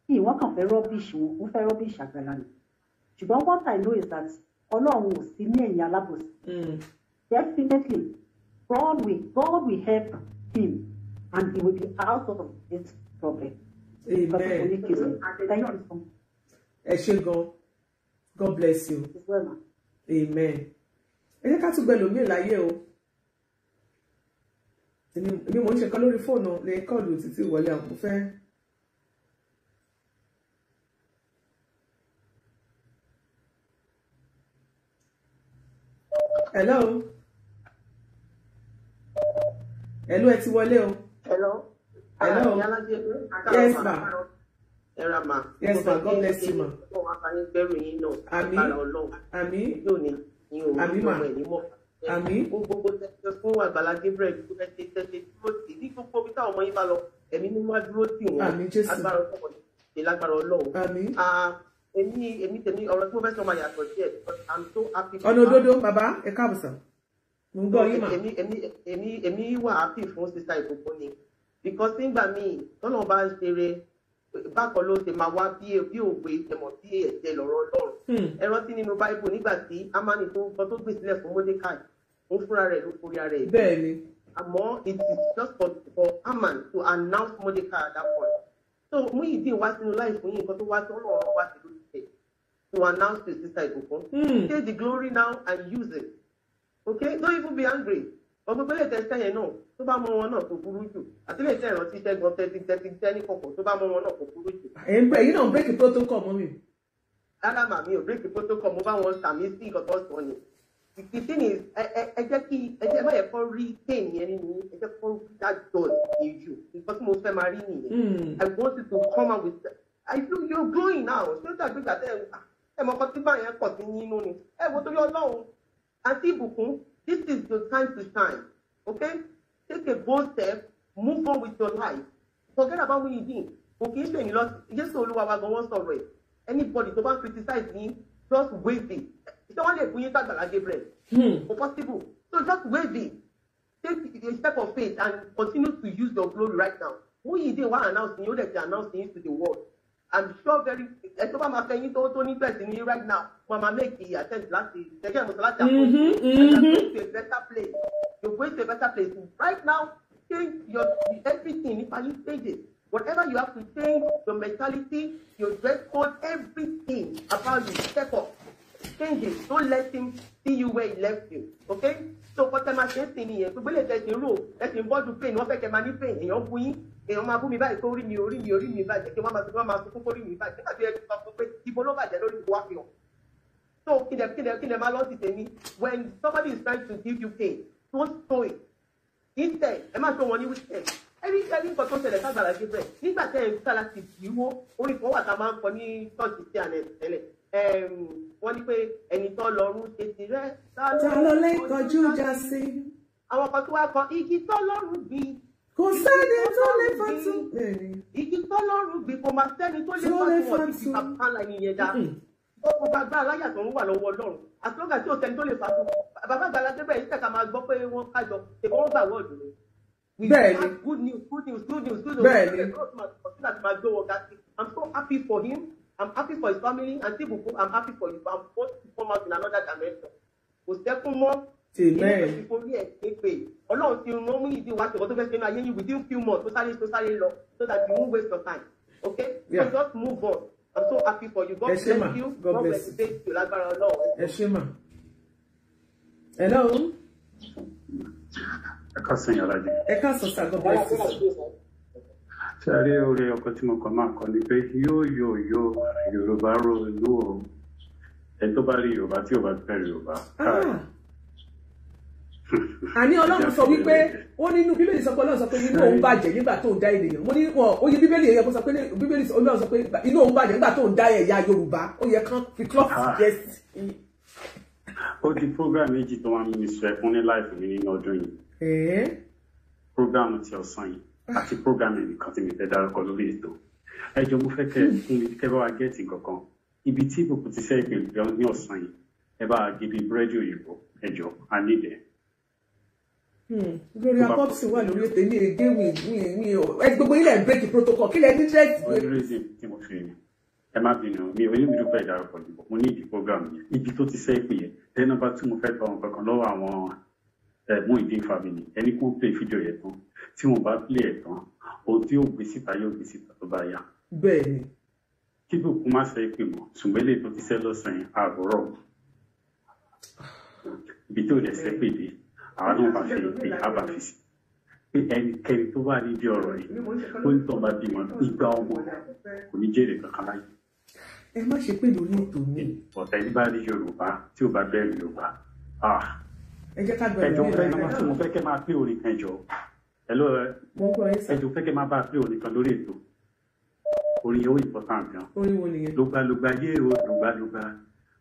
S4: kí wọ́n kàn fẹ́ rubbish wọn, wọ́n fẹ́ rubbish àgbàlá mi, ṣùgbọ́n what I know is that Ọlọ́run ò sí ní ẹ̀yìn alábòsí. Definitely God will help him and he will be out of this problem.
S2: Amen.
S4: Thank you so much.
S2: Ẹ ṣé gan, God bless you.
S4: As well, ma.
S2: Amen. Ẹ jẹ́ ká tún gbẹ lómi láyé o. Èmi mò ń ṣe kan lórí fóònù lè call títí wọlé àwọn mo fẹ́. Hello, hello, ẹ ti wọlé o.
S8: Hello.
S2: Hello. Yes ma.
S8: Ẹ ra ma.
S2: Yes ma, God bless you ma.
S8: Ọlọ́run á bá yín gbẹ́rù yín náà.
S2: Àmín.
S8: Agbára Ọlọ́run.
S2: Àmín.
S8: Yóò ní yín o.
S2: Àmín ma.
S8: Ọmọ ẹ̀ ní mọ̀.
S2: Àmín.
S8: Fún gbogbo tẹ́tẹ́ fún Àgbàlá Gabriel, gbogbo tẹ́tẹ́ tẹ́tẹ́ dúró tì ní gbogbo ibi táwọn ọmọ yín bá lọ, ẹ̀mí mímọ́ á dúró tì wọ́n.
S2: Àmín Jésù.
S8: Agbára Ọlọ́run ṣe lágbára Ọlọ́run.
S2: Àmín.
S8: Ah, èmi tèmi, ọ̀rọ̀ tí mo fẹ́ sọ máa yàtọ̀ díẹ̀ because I'm so happy.
S2: Ọ̀nà òdodo bàbá, ẹ káàbọ̀ sà, mo ń gbọ́ yín mà.
S8: Èmi wà happy fún sister Ìbùkún ni, because nígbà míì tọ́lọ́run bá ń ṣeré bákan ló ṣe máa wá bí òwe ẹ̀mọ̀ bí ẹ̀jẹ̀ lọ́rọ̀ Ọlọ́run. Ẹ rántí nínú Báíbù nígbà tí Amani tó nǹkan tó gbé sílẹ̀ fún Mordecai, òun fúnra rẹ̀ ló forí ara ẹ̀.
S2: Bẹ́ẹ̀ ni.
S8: Àmọ́ it is just for Haman to announce Mordecai at that point. So Muyideen wá sínú láì fún yín, nǹkan tó wá tó Ọlọ́run wá sí lórí ẹ̀. to announce to Sister Ibukun. Take the glory now and use it. Okay? Don't even be angry. Ọgbẹ́ pẹ́lẹ́ tẹ sẹ́yìn náà tó bá mọ wọn náà kò burú jù àti lè tẹ ìrántí ṣẹ́gun tẹ́tí ní kọ̀kọ̀ tó bá mọ wọn náà kò burú jù.
S2: Ẹ̀yin náà break protocol mọ́ mi.
S8: Rárá màmí ò break protocol, mo bá wọn sàmì sí nǹkan tó sọ ni. The thing is, ẹ jẹ́ kí ẹ jẹ́ má yẹ kó rí pain yẹn nínú yín, ẹ jẹ́ kó rí that joy in you. Nǹkan tí mo fẹ́ máa rí nìyẹn. I want you to come out with I feel you're glowing now. Ṣé ó dàgbé ìgbà tẹ́ ẹ mọ̀ kan tí báyẹn pọ̀ sí yín nínú ni? Ẹ wo torí Ọlọ́run. Àǹtí Ìbùkún, this is your time to shine, okay? Take a bold step, move on with your life. Forget about what you did. Kò kì í ṣe ìlọ Jésù Olúwa wa gan wọ́n sọ̀rọ̀ ẹ̀. Anybody tó bá criticize me, just wave it. Ṣé wọ́n lè fún yín sàgbàlá Gabriel? Kò possible. So just wave it. Take a step of faith and continue to use your glory right now. Muyideen wá announce yín, ó dẹ̀ ti announce yín to the world. I'm sure very ẹ tó bá máa fẹ́ yín tó ní bẹ̀sì ní right now, wọ́n máa make the attempt láti ṣẹ́jẹ́ ìmọ̀sán láti àpò. And you're going to a better place. You're going to a better place. Right now, change your everything. Nípa yín change it. Whatever you have to change, your mentality, your dress code, everything about you, step up. Change it. Don't let him see you where he left you. Okay? So kọ́tẹ́ máa ṣe é sìn nìyẹn. Gbogbo ilé tẹ̀sí rò, tẹ̀sí ń bọ́dù pain, wọ́n fẹ́ kẹ́ máa ní pain, èèyàn bu yín. Èèyàn máa bú mi báyìí kó rí mi, orí mi, orí mi bàjẹ́, kí wọ́n máa sunkún kó rí mi bàjẹ́. Nígbà tí ẹ sọ fún pé ibo ló bàjẹ́ lórí ìwà fi hàn. So kíndẹ̀ máa lọ sí tèmi. When somebody is trying to give you pain, don't show it. Instead, ẹ má show wọn ní weakness. Ẹni nǹkan tó ṣẹlẹ̀ ságbàlá Gabriel. Nígbà tẹ́ ẹ ń sá láti bíwó, orin kan wà tá a máa ń kọ ní ṣọ́ọ̀ṣì sí àná tẹ́lẹ̀. Wọ́n ní pé ẹni tó lọ́rùn ṣe tirẹ̀.
S2: Ta ló lè kọjú ìjà sí?
S8: Àwọn kan tó wá kọ igi tó lọ́rùn gbìn.
S2: Kò sẹ́ni tó lè fàtú.
S8: Igi tọ́lọ́run gbìn kò máa sẹ́ni tó lè fàtú wọ́n ti fi bàbá ńlá yìí yẹn dá. Gbogbo agbára láyà tó ń wà lọ́wọ́ Ọlọ́run. Àtúngbà tí ò sẹ́ni tó lè fàtú. Bàbá àgbàlá Gabriel yìí tẹ̀ka máa gbọ́ pé wọ́n kájọ èkó wọ́n gbà wọ́ọ̀dù ni.
S2: Bẹ́ẹ̀ni.
S8: Good news, good news, good news, good news.
S2: Bẹ́ẹ̀ni.
S8: I'm so happy for him. I'm happy for his family. And Ibukun, I'm happy for you. I'm going to come out in another dimension. Kò sẹ́kún mọ́.
S2: Amen.
S8: Ọlọ́run ti rán Muyideen wá ṣèkọ́ tó fẹ́ ṣe ní ayé yìí within few months tó sáré lọ so that you won't waste your time. Okay?
S2: Yeah.
S8: So just move on. I'm so happy for you. God bless you.
S2: God bless
S8: you. Lágbára Ọlọ́run.
S2: Ẹ ṣé mà. Hello.
S9: Ẹ káàsán yàrá jẹ.
S2: Ẹ káàsán sir, God bless you.
S9: Ṣé a rí orí ọkọ tí mo kàn máa kọ ni pé yóò yóò yóò Yorùbá ronú o. Ẹ tó bá rí Yorùbá tí ò bá bẹ̀rẹ̀ Yorùbá.
S2: Àní Ọlọ́run sọ wípé ó nínú Bíbélì sọ pé Ọlọ́run sọ pé inú òun bàjẹ́ nígbà tó ń dá ènìyàn. Mo ní wọn ó yẹ Bíbélì yẹ kó sọ pé Bíbélì Ọlọ́run sọ pé inú òun bàjẹ́ nígbà tó ń dá ẹ̀yà Yorùbá, ó yẹ kán fi klọ́ọ̀fù jẹ́ sí.
S9: Ó di program méjì tó wá ń mi sọ ẹkún ní láìpẹ́ mi nínú ọdún yìí. Program ti ọ̀sán yìí àti program ẹnìkan tí mi fẹ́ dárúkọ lórí ètò. Ẹ jọ̀ọ́ mo fẹ́ kẹ́ fún mi kẹ́ bá wa gẹ́ẹ̀tì kankan. Ibi tí ìbùkún ti sẹ́ ìpè ní ọ̀sán yìí, ẹ bá wa gé bí búrẹ́dì òyìnbó, ẹ jọ̀ọ́, a nílẹ̀.
S2: Gloria Popson wà lórí ètò ní èdè mi ẹ gbogbo ilẹ̀ break protocol kí lẹ ní dress.
S9: Only reason tí mo fi ẹ má bínú mi ò ní mi dúpẹ́ ìdárúkọ nìbọ̀ mo ní ìdí program yẹn ibi tó ti sẹ́ ìpè yẹn. Then number two, mo fẹ́ gba ohun kankan lọ́wọ́ àwọn Muyideen family ẹni kó play fídíò yẹn tán tí wọn bá play ẹ̀ tán ohun tí yóò gbé síta yóò gbé síta tó bá yá.
S2: Bẹ́ẹ̀ni.
S9: Kí bùkún má sẹ́ ìpè mọ́ ṣùgbọ́n eléyìí tó ti sẹ́ lọ́sàn-án àbúrò ibi tó dẹ̀ sẹ́ pè dé àwọn náà bá fi pé a bá fi sí pé ẹnikẹ́ni tó bá nídìí ọ̀rọ̀ yìí ó ń tọ́ bá bímọ igba ọmọ kò ní jèrè kankan láyé.
S2: Ẹ má ṣe pé lórí ètò mi.
S9: Ọ̀tẹ̀ ní bá rí Yorùbá tí ò bá bẹ̀rù Yorùbá.
S2: Ẹ jẹ́ ká gbẹ̀rù
S9: ẹjọ́ fẹ́ máa tí mo fẹ́ kẹ́ máa pé orin kan jọ. Ẹjọ́ fẹ́ kẹ́ máa bá pé orin kan lórí ètò. Orin yẹn ó important gan.
S2: Orin wo nìyẹn?
S9: Lógbàlógbà yé o lógbàlógbà.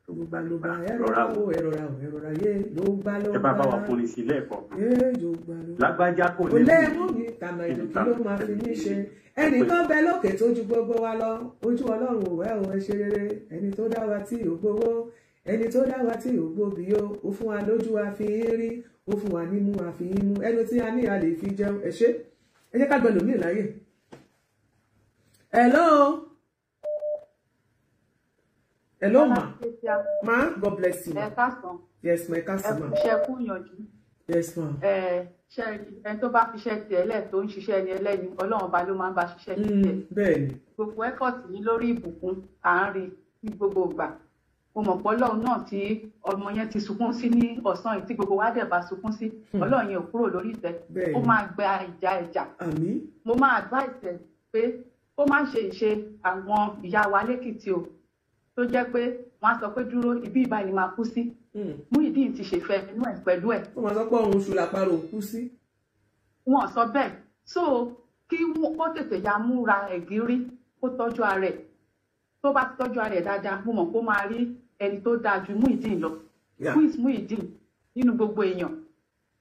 S2: Lógbàlógbà ẹ rọra o ẹ rọra o ẹ rọra yé lógbàlógbà.
S9: Ẹ bá bá wa fún ni sí lẹ́ẹ̀kọ́. Lágbájá kò
S2: lè mú mi tànà ìlú kí ló máa fi mí ṣe. Ẹnìkan bẹ lókè tó ju gbogbo wa lọ, ojú Ọlọ́run ò wẹ́ o ẹ ṣe rere. Ẹni tó dá wa tí ò gbowó, ẹni tó dá wa tí ò gbòbí o, ó fún wa lójú wa fi ń rí, ó fún wa nímú wa fi ń mú, ẹnu tí a ní a lè fi jẹun. Ẹ ṣé, ẹ jẹ́ ká gbẹ lòmíì láyè. Hello. Hello, ma. Ma, God bless you.
S10: Ẹ káàsán.
S2: Yes, ma, ẹ káàsán, ma.
S10: Ẹ kúṣẹ́ kú ìyànjú.
S2: Yes, ma.
S10: Ṣé ẹni tó bá fiṣẹ́ tiẹ̀ lẹ̀ tó ń ṣiṣẹ́ ẹni ẹlẹ́ni, Ọlọ́run ọba ló máa ń bá ṣiṣẹ́ tiẹ̀.
S2: Bẹ́ẹ̀ni.
S10: Gbogbo effort yín lórí ìbùkún à ń rí ní gbogbo ìgbà. Mo mọ̀ pé Ọlọ́run náà tí ọmọ yẹn ti sunkún sí ní ọ̀sán yìí tí gbogbo wa dẹ̀ bá sunkún sí, Ọlọ́run yẹn ò kúrò lórí ìtẹ́, ó máa gba ìjà ẹ̀jà. Mo máa advice ẹ̀ pé kó má ṣe ìṣe àwọn ìyá wa lẹ́kìtì o, tó jẹ́ pé wọ́n á sọ pé dúró ibi ìbáyìí ni máa kú sí. Muyideen ti ṣèfẹ́ inú ẹ̀ pẹ̀lú ẹ̀.
S2: Wọ́n máa sọ pé òun ṣù làpárò kú sí.
S10: Wọ́n sọ bẹ́ẹ̀. So kí ó tètè ya múra ẹ̀gírí, kó tọ́jú ara ẹ̀. Tó bá ti tọ́jú ara ẹ̀ dáadáa, mo mọ̀ kó máa rí ẹni tó dáa ju Muyideen lọ. Who is Muyideen nínú gbogbo èèyàn?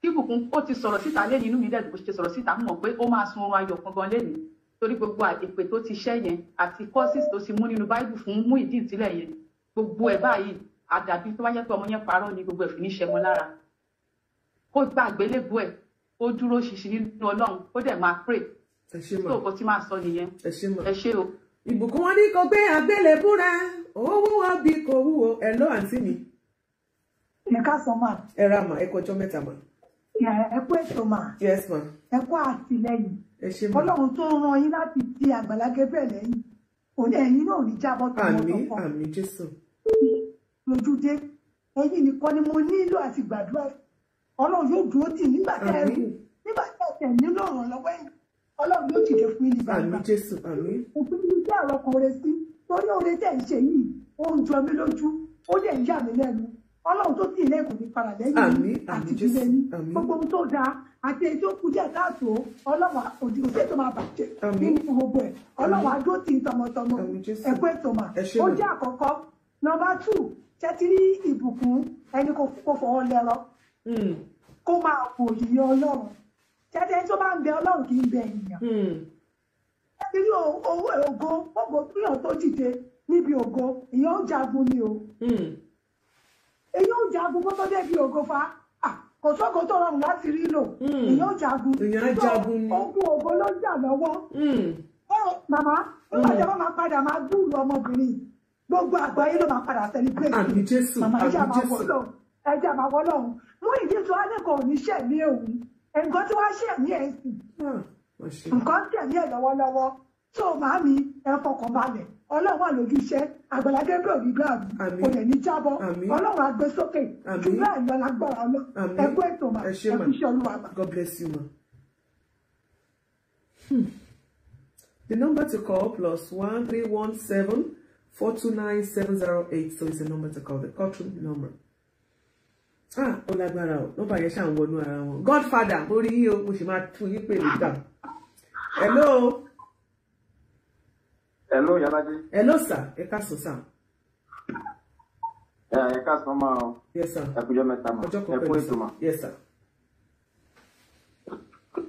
S10: Kí Bùkún ó ti sọ̀rọ̀ síta lẹ́nu, inú mi dẹ̀ bó ṣe sọ̀rọ̀ síta, mo mọ̀ pé ó máa sun oorun ayọ̀ gangan lẹ́nu. Torí gbogbo èpè tó ti ṣẹ́ yẹn àti courses tó ti mú nínú Bible fún Muyideen sílẹ̀ yẹn, gbogbo ẹ̀ báyìí àdàbí tó bá jẹ́ pé ọmọ yẹn parọ́ ni gbogbo ẹ̀ fi ní ṣẹmọ lára. Kó gba àgbélébùú ẹ̀, kó dúró ṣinṣin nínú Ọlọ́run, kó dẹ̀ máa pray. Tó kò tí máa sọ nìyẹn. Ẹ ṣé o.
S2: Ìbùkún wọn ní kò gbé àgbélébùú rẹ, ó wúwo bí kò wúwo. Ẹ lọ àǹtí mi.
S11: Ẹ káàsán mà.
S2: Ẹ ra mà, ẹ kọjọ́ mẹ́ta mà.
S11: Ẹ kú ètò mà.
S2: Yes ma.
S11: Ẹ kú àtìlẹ́yìn.
S2: Ẹ ṣé mà.
S11: Ọlọ́run tó rán yín láti ti Àgbàlá Gabriel lẹ́yìn, òní ẹ̀yin náà ò ní jábọ́ tọmọtọmọ.
S2: Àmín àmín Jésù.
S11: Lójúdé ẹ̀yin nìkan ni mo nílò àti gbàdúrà. Ọlọ́run yóò dúró tì nígbà tẹ́ ẹ rù, nígbà tẹ́ ẹ tẹ̀ nílò ìrànlọ́wọ́ ẹ̀yìn. Ọlọ́run yóò dìde fún yín ní gbangba.
S2: Àmín Jésù àmín.
S11: Òfin ní iṣẹ́ àrọ̀ kan rẹ sí, torí oore tẹ̀ ń ṣe yìí, ó ń jọ mí lójú, ó dẹ̀ ń yà mí lẹ́nu. Ọlọ́run tó tì í lẹ́kùn ní padà lẹ́yìn yín àti ìdílé yín. Gbogbo ohun tó dáa àti èyí tó kù díẹ̀ káàtó, Ọlọ́run òdì òsè tó máa bàjẹ́ nínú gbogbo ẹ̀. Ọlọ́run á dúró tì í tọmọtọmọ. Ẹ kú ètò mà. Ó jẹ́ àkọ́kọ́. Nọ́mbà 2, ṣé ti rí Ìbùkún ẹni kò fọwọ́ lẹ́rọ kó máa wò yìí Ọlọ́run. Ṣé tó bá ń bẹ Ọlọ́run kì í bẹ ènìyàn. Ṣé ti rí ògo ògo kíyàn tó dìde níbi ògo, ìyẹn ó jagun ni o. Èyí ó jagun kó tó débi ògo fa. Kò sógo tó rọrùn láti rí lò. Èyí ó jagun. Ogun ògo ló ń jà lọ́wọ́. Màmá, nígbà tí wọ́n máa padà máa gbúròó ọmọbìnrin, gbogbo àgbáyé ló máa padà celebrate.
S2: Àmín Jésù.
S11: Màmá ẹja máa wọ lọ́hùn. Muyideen tó wá ní kò ní ṣẹ̀mí òun. Nǹkan tí wàá ṣẹ̀mí ẹ̀ sì. Nǹkan ṣẹ̀mí ẹ̀ lọ́wọ́lọ́wọ́. Tó màámi ẹ fọkàn balẹ̀. Ọlọ́run wà lójú iṣẹ́. Àgbàlá Gabriel ní gbàgbé. Kò dẹ̀ ní jábọ́. Ọlọ́run á gbé sókè. Jù bẹ́ẹ̀ lọ lágbára Ọlọ́run. Ẹ kú ètò mà. Ẹ kú iṣẹ́ Olúwa mà.
S2: God bless you ma. The number to call +1 317 429 708. So it's the number to call, the courtroom number. Ah, ó lágbára o. Nọ́mbà yẹn ṣà ń wọnú ara wọn. Godfather, mo rí yín o, mo sì máa tún yín pè nígbà. Hello.
S12: Hello, Yalaji.
S2: Hello, sir. Ẹ káàsán, sir.
S12: Ẹ káàsán máa o.
S2: Yes, sir.
S12: Ẹ kújọ́ mẹ́ta mà. Ẹ kú ètò mà.
S2: Yes, sir.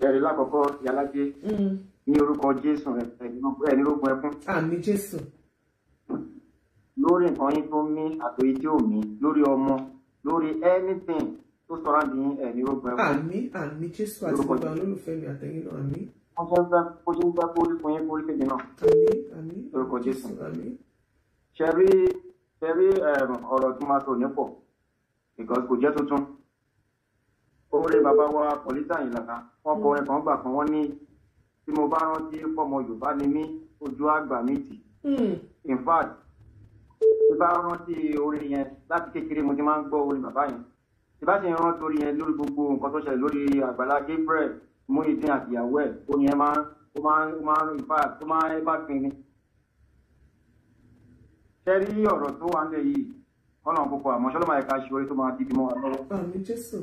S12: Ẹ̀rí lákọ̀ọ́kọ́, Yalaji. Ní orúkọ Jésù, ẹ̀ ní rógun ẹkún.
S2: Àmín Jésù.
S12: Lórí nǹkan yín tó mí àtòyí tí ò mí, lórí ọmọ, lórí anything tó sọ̀rọ̀ àbí ẹ̀ ní rógun ẹkún.
S2: Àmín àmín Jésù àti gbogbo àwọn olólùfẹ́ mi àtẹ̀yìn náà, àmín.
S12: Wọ́n ṣe ń fẹ́ kó ṣe ń fẹ́ kó rí fún yín kó rí kejì náà.
S2: Àmín àmín.
S12: Lórúkọ Jésù. Àmín. Ṣe rí ọ̀rọ̀ tó máa sọ ní pọ̀ because kò jẹ́ tuntun. Oore bàbá wa Pọ̀lítà Ìlànà wọ́n kọ orin kan gbà kan, wọ́n ní tí mo bá rántí pọ̀mọ Yorùbá ni mí, ojú àgbà mi tì. In fact, tí bá rántí orin yẹn láti kékeré mo ti máa ń gbọ́ orin bàbá yẹn. Tí bá sì ń rántí orin yẹn lórí gbogbo nǹkan tó ṣẹlẹ̀ lórí Àgbàlá Gabriel, Muyideen àti ìyàwó ẹ̀, orin yẹn máa ń in fact ó máa ń bá pin ni. Ṣé rí ọ̀rọ̀ tó wà nílẹ̀ yìí, kọ́nà púpọ̀ àmọ́ ṣọlọ́mọ ẹ̀ka ṣe orí tó máa di bímọ wa lọ́wọ́.
S2: Àmín Jésù.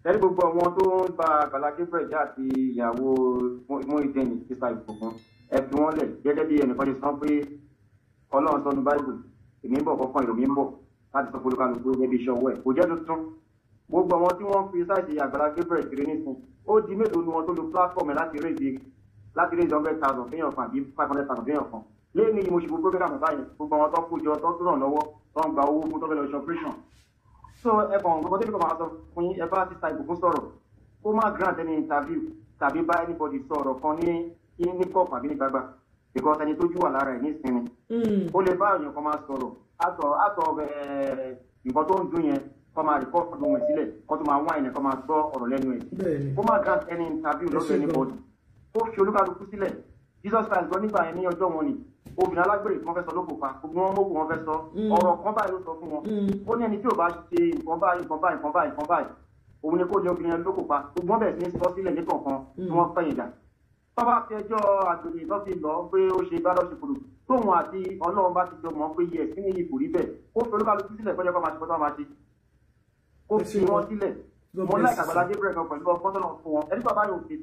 S12: Ṣé rí gbogbo àwọn tó ń ba Àgbàlá Gabriel jẹ́ àti ìyàwó Muyideen sísá Ìbùkún, ẹ fi wọ́n lẹ̀ gẹ́gẹ́ bí ẹnìkan ṣe sọ pé Ọlọ́run sọ ní Báíbù, èmi ń bọ̀ kọ́kàn ìròmí ń bọ̀ láti sọ fọlọ́kàlùkù gẹ́gẹ́ bí iṣẹ́ ọwọ́ ẹ̀. Kò jẹ́ tuntun. Gbogbo àwọn tí wọ́n fi sáìsì Àgbàlá Gabriel kiri nísìn, ó di mélòó ni wọn tó lo platform láti raise 100,000 fẹ́yàn kan àbí 500,000 fẹ́yàn kan. Lẹ́yìn ni mo ṣe gbogbo program báyìí, gbogbo àwọn tó kó jọ tó tún ràn lọ́wọ́ tó ń gba owó fún tó fẹ́ lọ ṣe operation. So ẹ kàn gbogbo tẹ́lẹ̀ kan máa sọ fún yín, ẹ bá sísá Ìbùkún sọ̀rọ̀, kó má grant any interview tàbí bá anybody sọ̀rọ̀ kan ní kọ̀ọ̀kan àbí ní gbagba because ẹni tójú wà lára ẹ̀ nísìnyí. Ó lè bá èèyàn kan máa sọ̀rọ̀ àtọ̀ nǹkan tó ń dún yẹn, kó máa rìkọ́ọ̀dù wọn sílẹ̀, kó tó máa wáìnì, kó máa gbọ́ ọ̀rọ̀ lẹ́nu ẹ̀. Kó má grant any interview lọ́dọ̀ anybody. Kó fi olúkálukú sílẹ̀. Jesus Christ gbọ́ nígbà yẹn ní ọjọ́ wọn ni. Obìnrin alágbèrè tí wọ́n fẹ́ sọ ló kò pa, gbogbo wọn mọ́kù wọn fẹ́ sọ ọ̀rọ̀ kan báyìí ló sọ fún wọn. Ó ní ẹni tí ò bá ṣe nǹkan báyìí nǹkan báyìí nǹkan báyìí nǹkan báyìí, òun ni kó lé obìnrin ló kò pa. Gbogbo wọn bẹ̀rẹ̀ sí ní sọ sílẹ̀ ní kọ̀ọ̀kan tí wọ́n fẹ̀yìn dà. Tó bá fi ẹjọ́ àgbèrè tó fi lọ pé ó ṣe bá lọ́ọ́ ṣe kúrò, tóun àti Ọlọ́run bá ti jọ mọ̀ pé yẹ sí ní ipò rí bẹ́ẹ̀, kó fi olúkálukú sílẹ̀ kọjá kó máa ṣe kó máa ṣe, kó fi wọn sílẹ̀. Mo láì Àgbàlá Gabriel kan pẹ̀lú ọgbọ́n tó lọ fún wọn, ẹni bàbá yóò fi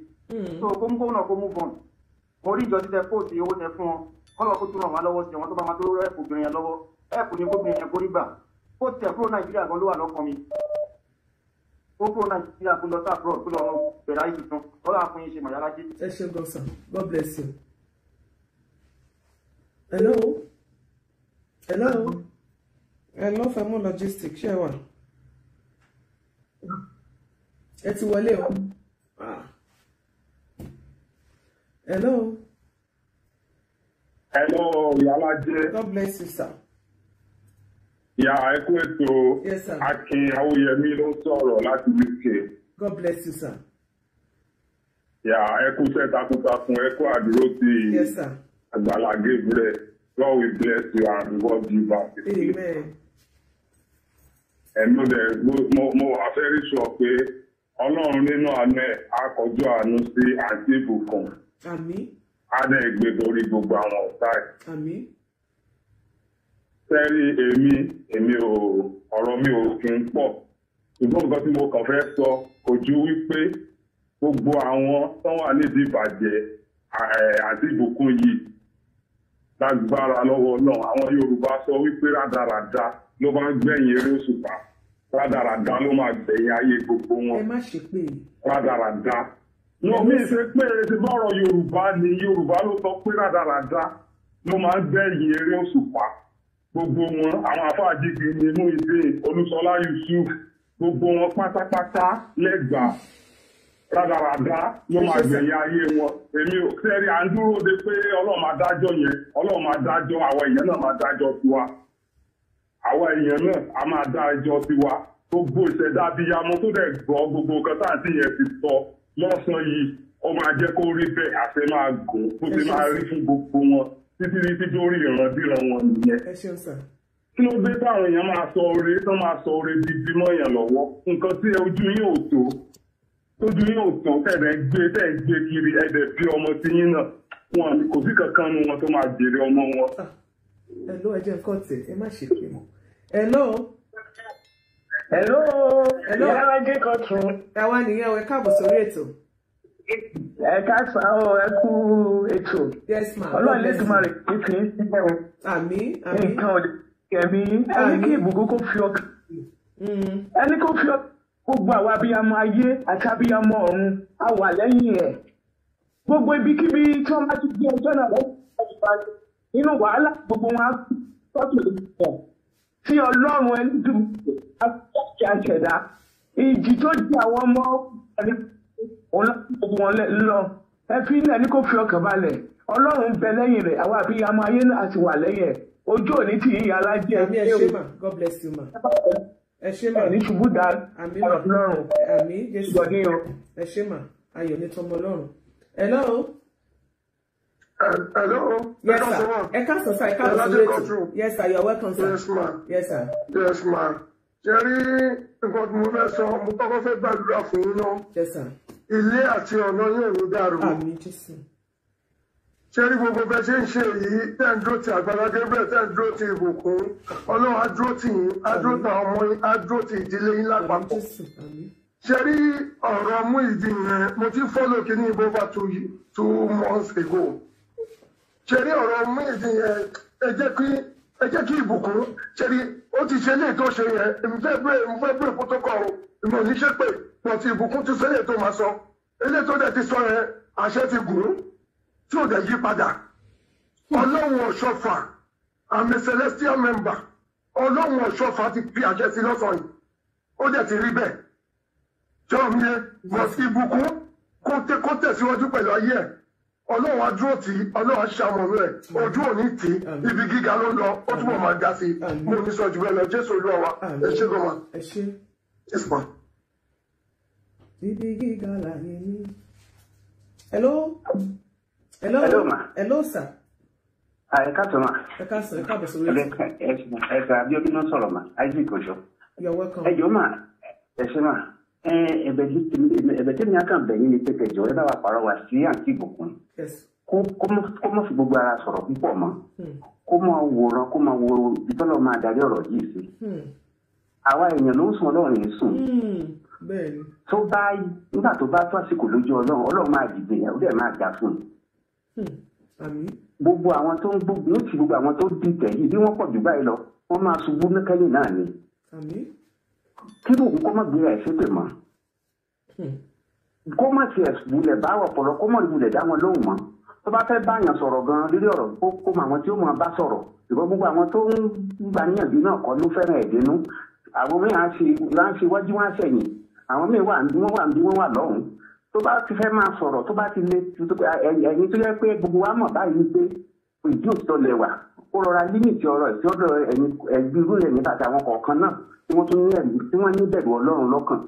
S12: so kó mú kóun náà kó move on. Mo rí ìjọ títẹ kóòtù owó tẹ fún wọn, kọ́lọ́ kó tún ràn wá lọ́wọ́ sí wọn tó bá máa tó ẹ̀kú obìnrin yẹn lọ́wọ́. Ẹ̀kú ni kóbìnrin yẹn kórí gbà kó tẹ̀ kúrò Nàìjíríà gan ló wà lọ́kàn mi. Kó kúrò Nàìjíríà kó lọ sí abroad kó lọ bẹ̀rẹ̀ ayé tuntun. Ọlọ́run á fún yín ṣe màyálájé.
S2: Ẹ ṣé gan sir, God bless you. Hello. Hello.
S13: Hello, Femo Logistics, ṣé ẹ wà?
S2: Ẹ ti wọlé o. Hello.
S14: Hello, Ìyálájé.
S2: God bless you, sir.
S14: Ìyá ẹ kú ètò.
S2: Yes, sir.
S14: Akin Awóyẹmí ló sọ̀rọ̀ láti UK.
S2: God bless you, sir.
S14: Ìyá ẹ kú iṣẹ́ takuntakun, ẹ kú àdúró ti
S2: Yes, sir.
S14: Àgbàlá Gabriel. God will bless you and reward you back.
S2: Amen.
S14: Ẹ̀mí rẹ̀ mo wà fẹ́rí sọ pé Ọlọ́run nínú àánú ẹ̀ á kọjú àánú sí àǹtí Ìbùkún.
S2: Àmín.
S14: Á dẹ̀ gbé borí gbogbo àwọn ọ̀tá ẹ̀.
S2: Àmín.
S14: Sẹ́rí èmi ò ọ̀rọ̀ mi ò kí ń pọ̀. Ṣùgbọ́n nǹkan tí mo kàn fẹ́ sọ kò ju wípé gbogbo àwọn tó wà nídìí ìbàjẹ́ àǹtí Ìbùkún yìí lágbára lọ́wọ́ náà. Àwọn Yorùbá sọ wípé rádaràda ló máa ń gbẹ̀yìn eré òṣùpá, rádaràda ló máa gbẹ̀yìn ayé gbogbo wọn.
S2: Ẹ má ṣe pé
S14: rádaràda. No, mi ṣe pé ṣe bọ́rọ̀ Yorùbá ni Yorùbá ló sọ pé rádaràda ló máa ń gbẹ̀yìn eré òṣùpá. Gbogbo wọn, àwọn àfáàjìgbì ní Muyideen, Olúṣọlá Yusuf, gbogbo wọn pátápátá lẹ́gbàá rádaràda ló máa gbẹ̀yìn ayé wọn. Èmi ò sẹ́rí à ń dúró de pé Ọlọ́run máa dájọ́ yẹn, Ọlọ́run máa dájọ́, àwọn èèyàn náà máa dájọ́ tiwa. Àwọn èèyàn náà a máa dá ẹjọ́ tiwa. Gbogbo ìṣẹ̀dá abiyamọ tó dẹ̀ gbọ́ gbogbo nǹkan tá à ń tí yẹn ti sọ lọ́sàn-án yìí, ó máa jẹ́ kó rí bẹ́ẹ̀, àṣẹ máa gùn, bó ṣe máa rí fún gbogbo wọn títí títí dórí ìrandíran wọn nìyẹn.
S2: Ẹ ṣeun sir.
S14: Kí ló dé táwọn èèyàn máa sọ oore tán máa sọ oore bíbí mọ́yàn lọ́wọ́? Nǹkan tí ojú yín ò tó, tójú yín ò tó, tẹ̀lé gbé tẹ̀ gbé kiri, ẹ̀dẹ̀ bí ọmọ tí yín náà, wọn kò sí kankan nu wọn tó máa jèrè ọmọ wọn.
S2: Hello, ẹ jẹ́ nǹkan tẹ̀, ẹ má ṣe pé mọ́. Hello.
S15: Hello.
S2: Hello.
S15: Ìyálájé Kọ̀tún.
S2: Àwa nìyẹn o, ẹ káàbọ̀ sórí ètò.
S15: Ẹ káàsán o, ẹ kú ètò.
S2: Yes ma.
S15: Ọlọ́run Elédùmarè kì í fi í sílẹ̀ o.
S2: Àmín, àmín.
S15: Nǹkan ò lè kẹ̀mí. Ẹni kí ìbùkún kó fi ọkàn. Ẹni kó fi ọkàn. Gbogbo àwa abiyamọ ayé àti abiyamọ ọ̀run a wà lẹ́yìn ẹ̀. Gbogbo ibikíbi tí wọ́n bá ti gbé ẹjọ́ náà lẹ́yìn nínú wàhálà gbogbo wọn á tọ́jú ìpọ̀ tí Ọlọ́run ẹni dùn àti àṣẹ̀dá. Ìjì tó di àwọn ọmọ ẹni òun láti gbogbo wọn lọ. Ẹ fi ilẹ̀ ní kó fi ọkàn balẹ̀. Ọlọ́run ń bẹ lẹ́yìn rẹ̀, àwa abiyamọ ayé náà àti wà lẹ́yìn ẹ̀. Ojú òní tì í alájẹ.
S2: Àmín, ẹ ṣé mà, God bless you ma. Ẹ ṣé mà.
S15: Ní ṣubú dá Ọlọ́run.
S2: Àmín Jésù. Ẹ ṣé mà, ayọ̀ ní tọmọ Ọlọ́run. Hello.
S1: Hello.
S2: Yes, sir. Ẹ káàsán sir, ẹ káàbọ̀ sórí ètò. Yes, sir, you are welcome, sir.
S1: Yes, ma.
S2: Yes, sir.
S1: Yes, ma. Ṣé rí nǹkan tí mo fẹ́ sọ, mo kọ́kọ́ fẹ́ gbàdúrà fún yín náà.
S2: Yes, sir.
S1: Ilé àti ọ̀nà yóò ní dàrú.
S2: Àmín Jésù.
S1: Ṣé rí gbogbo bẹ́ẹ̀ ṣe ń ṣe yìí, tẹ́ ń dúró ti Àgbàlá Gabriel, tẹ́ ń dúró ti Ìbùkún, Ọlọ́run á dúró tì yín, á dúró ti àwọn ọmọ yín, á dúró ti ìdílé yín lápapọ̀. Ṣé rí ọ̀rọ̀ Muyideen yẹn, mo ti follow kíní over 2 months ago. Ṣé rí ọ̀rọ̀ Muyideen yẹn, ẹ jẹ́ kí Ìbùkún, ṣé rí ó ti ṣe léè tó ṣe yẹn, èmi fẹ́ bẹ̀rẹ̀ protocol, èmi ò ní ṣe pé, but Ìbùkún ti ṣe léè tó máa sọ, eléyìí tó dẹ̀ ti sọ yẹn, àṣẹ ti gùn ún tí ò dẹ̀ yí padà. Ọlọ́run Ọ̀ṣọ́fà, I'm a celestial member. Ọlọ́run Ọ̀ṣọ́fà ti fi àṣẹ sí lọ́sàn-án yìí, ó dẹ̀ ti rí bẹ́ẹ̀. Jọ́ mi yẹn, but Ìbùkún kó tẹ̀síwájú pẹ̀lú ayé ẹ̀. Ọlọ́run á dúró tì í, Ọlọ́run á ṣamọ̀nà ẹ̀, ojú ò ní tì í, ibi gíga ló ń lọ, ó túbọ̀ máa ga sí i. Mo ní sọ jù bẹ́ẹ̀ lọ, Jésù Olúwa wa, ẹ ṣé gan ma.
S2: Ẹ ṣé.
S1: Yes ma.
S2: Ibi gíga láyé mi. Hello. Hello.
S15: Hello ma.
S2: Hello sir.
S16: Ẹ káàsán ma.
S2: Ẹ káàsán, ẹ káàbọ̀ sórí ètò.
S16: Ẹ sà, Abíọ́dún náà sọ̀rọ̀ ma, Isaac Ojo.
S2: You are welcome.
S16: Ẹ jọ̀ọ́ ma, ẹ ṣé ma. Ẹ̀bẹ̀ tèmi á kàn bẹ̀ yín ni pé kẹjọ ẹ bá wa pàrọwà sí àǹtí Ìbùkún. Kó má fi gbogbo ara sọ̀rọ̀ púpọ̀ mọ́. Kó máa wòran, kó máa wo ibi tọ́lọ́ máa darí ọ̀rọ̀ yìí sí. Àwa èèyàn ló ń sùn, Ọlọ́run yìí sùn. Tó bá nígbà tó bá tó àsìkò lójú Ọlọ́run, Ọlọ́run máa dìde, ó dẹ̀ máa jà fún un. Gbogbo àwọn tó ń gbógun ti gbogbo àwọn tó dìtẹ̀ yìí bí wọ́n pọ̀ jù báyìí lọ, wọ́n máa ṣubú kẹ́yìn náà ni. Kí lóògùn kó má gbéra ẹ̀ ṣépè mọ́. Kó má tiẹ̀ wulẹ̀ bá ọ̀pọ̀lọ, kó má wulẹ̀ dá wọn lóhùn mọ́. Tó bá fẹ́ báyàn sọ̀rọ̀ gan-an lórí ọ̀rọ̀, kó mọ àwọn tí ó máa bá sọ̀rọ̀. Ìbọn gbogbo àwọn tó ń gbà níyànjú náà kọ́ ló fẹ́ràn ẹ̀dínú. Àwọn míì á ṣe iwájú wọn á ṣẹ̀yìn. Àwọn míì wà níbí, wọ́n wà níbí, wọ́n wà lọ́hùn. Tó bá ti fẹ́ máa sọ̀rọ̀, tó bá ti lé ẹ̀yin tó yẹ pé gbogbo wa mọ̀ báyìí pé ìdí òtítọ́ lẹ wà, ó rọra límìtì ọ̀rọ̀ ẹ̀ sí ọ̀dọ̀ ẹ̀yin ẹ̀gbí irú ẹ̀yin bàtà àwọn kọ̀ọ̀kan náà tí wọ́n tún ní ẹ̀mí tí wọ́n ní bẹ̀rù Ọlọ́run lọ́kàn.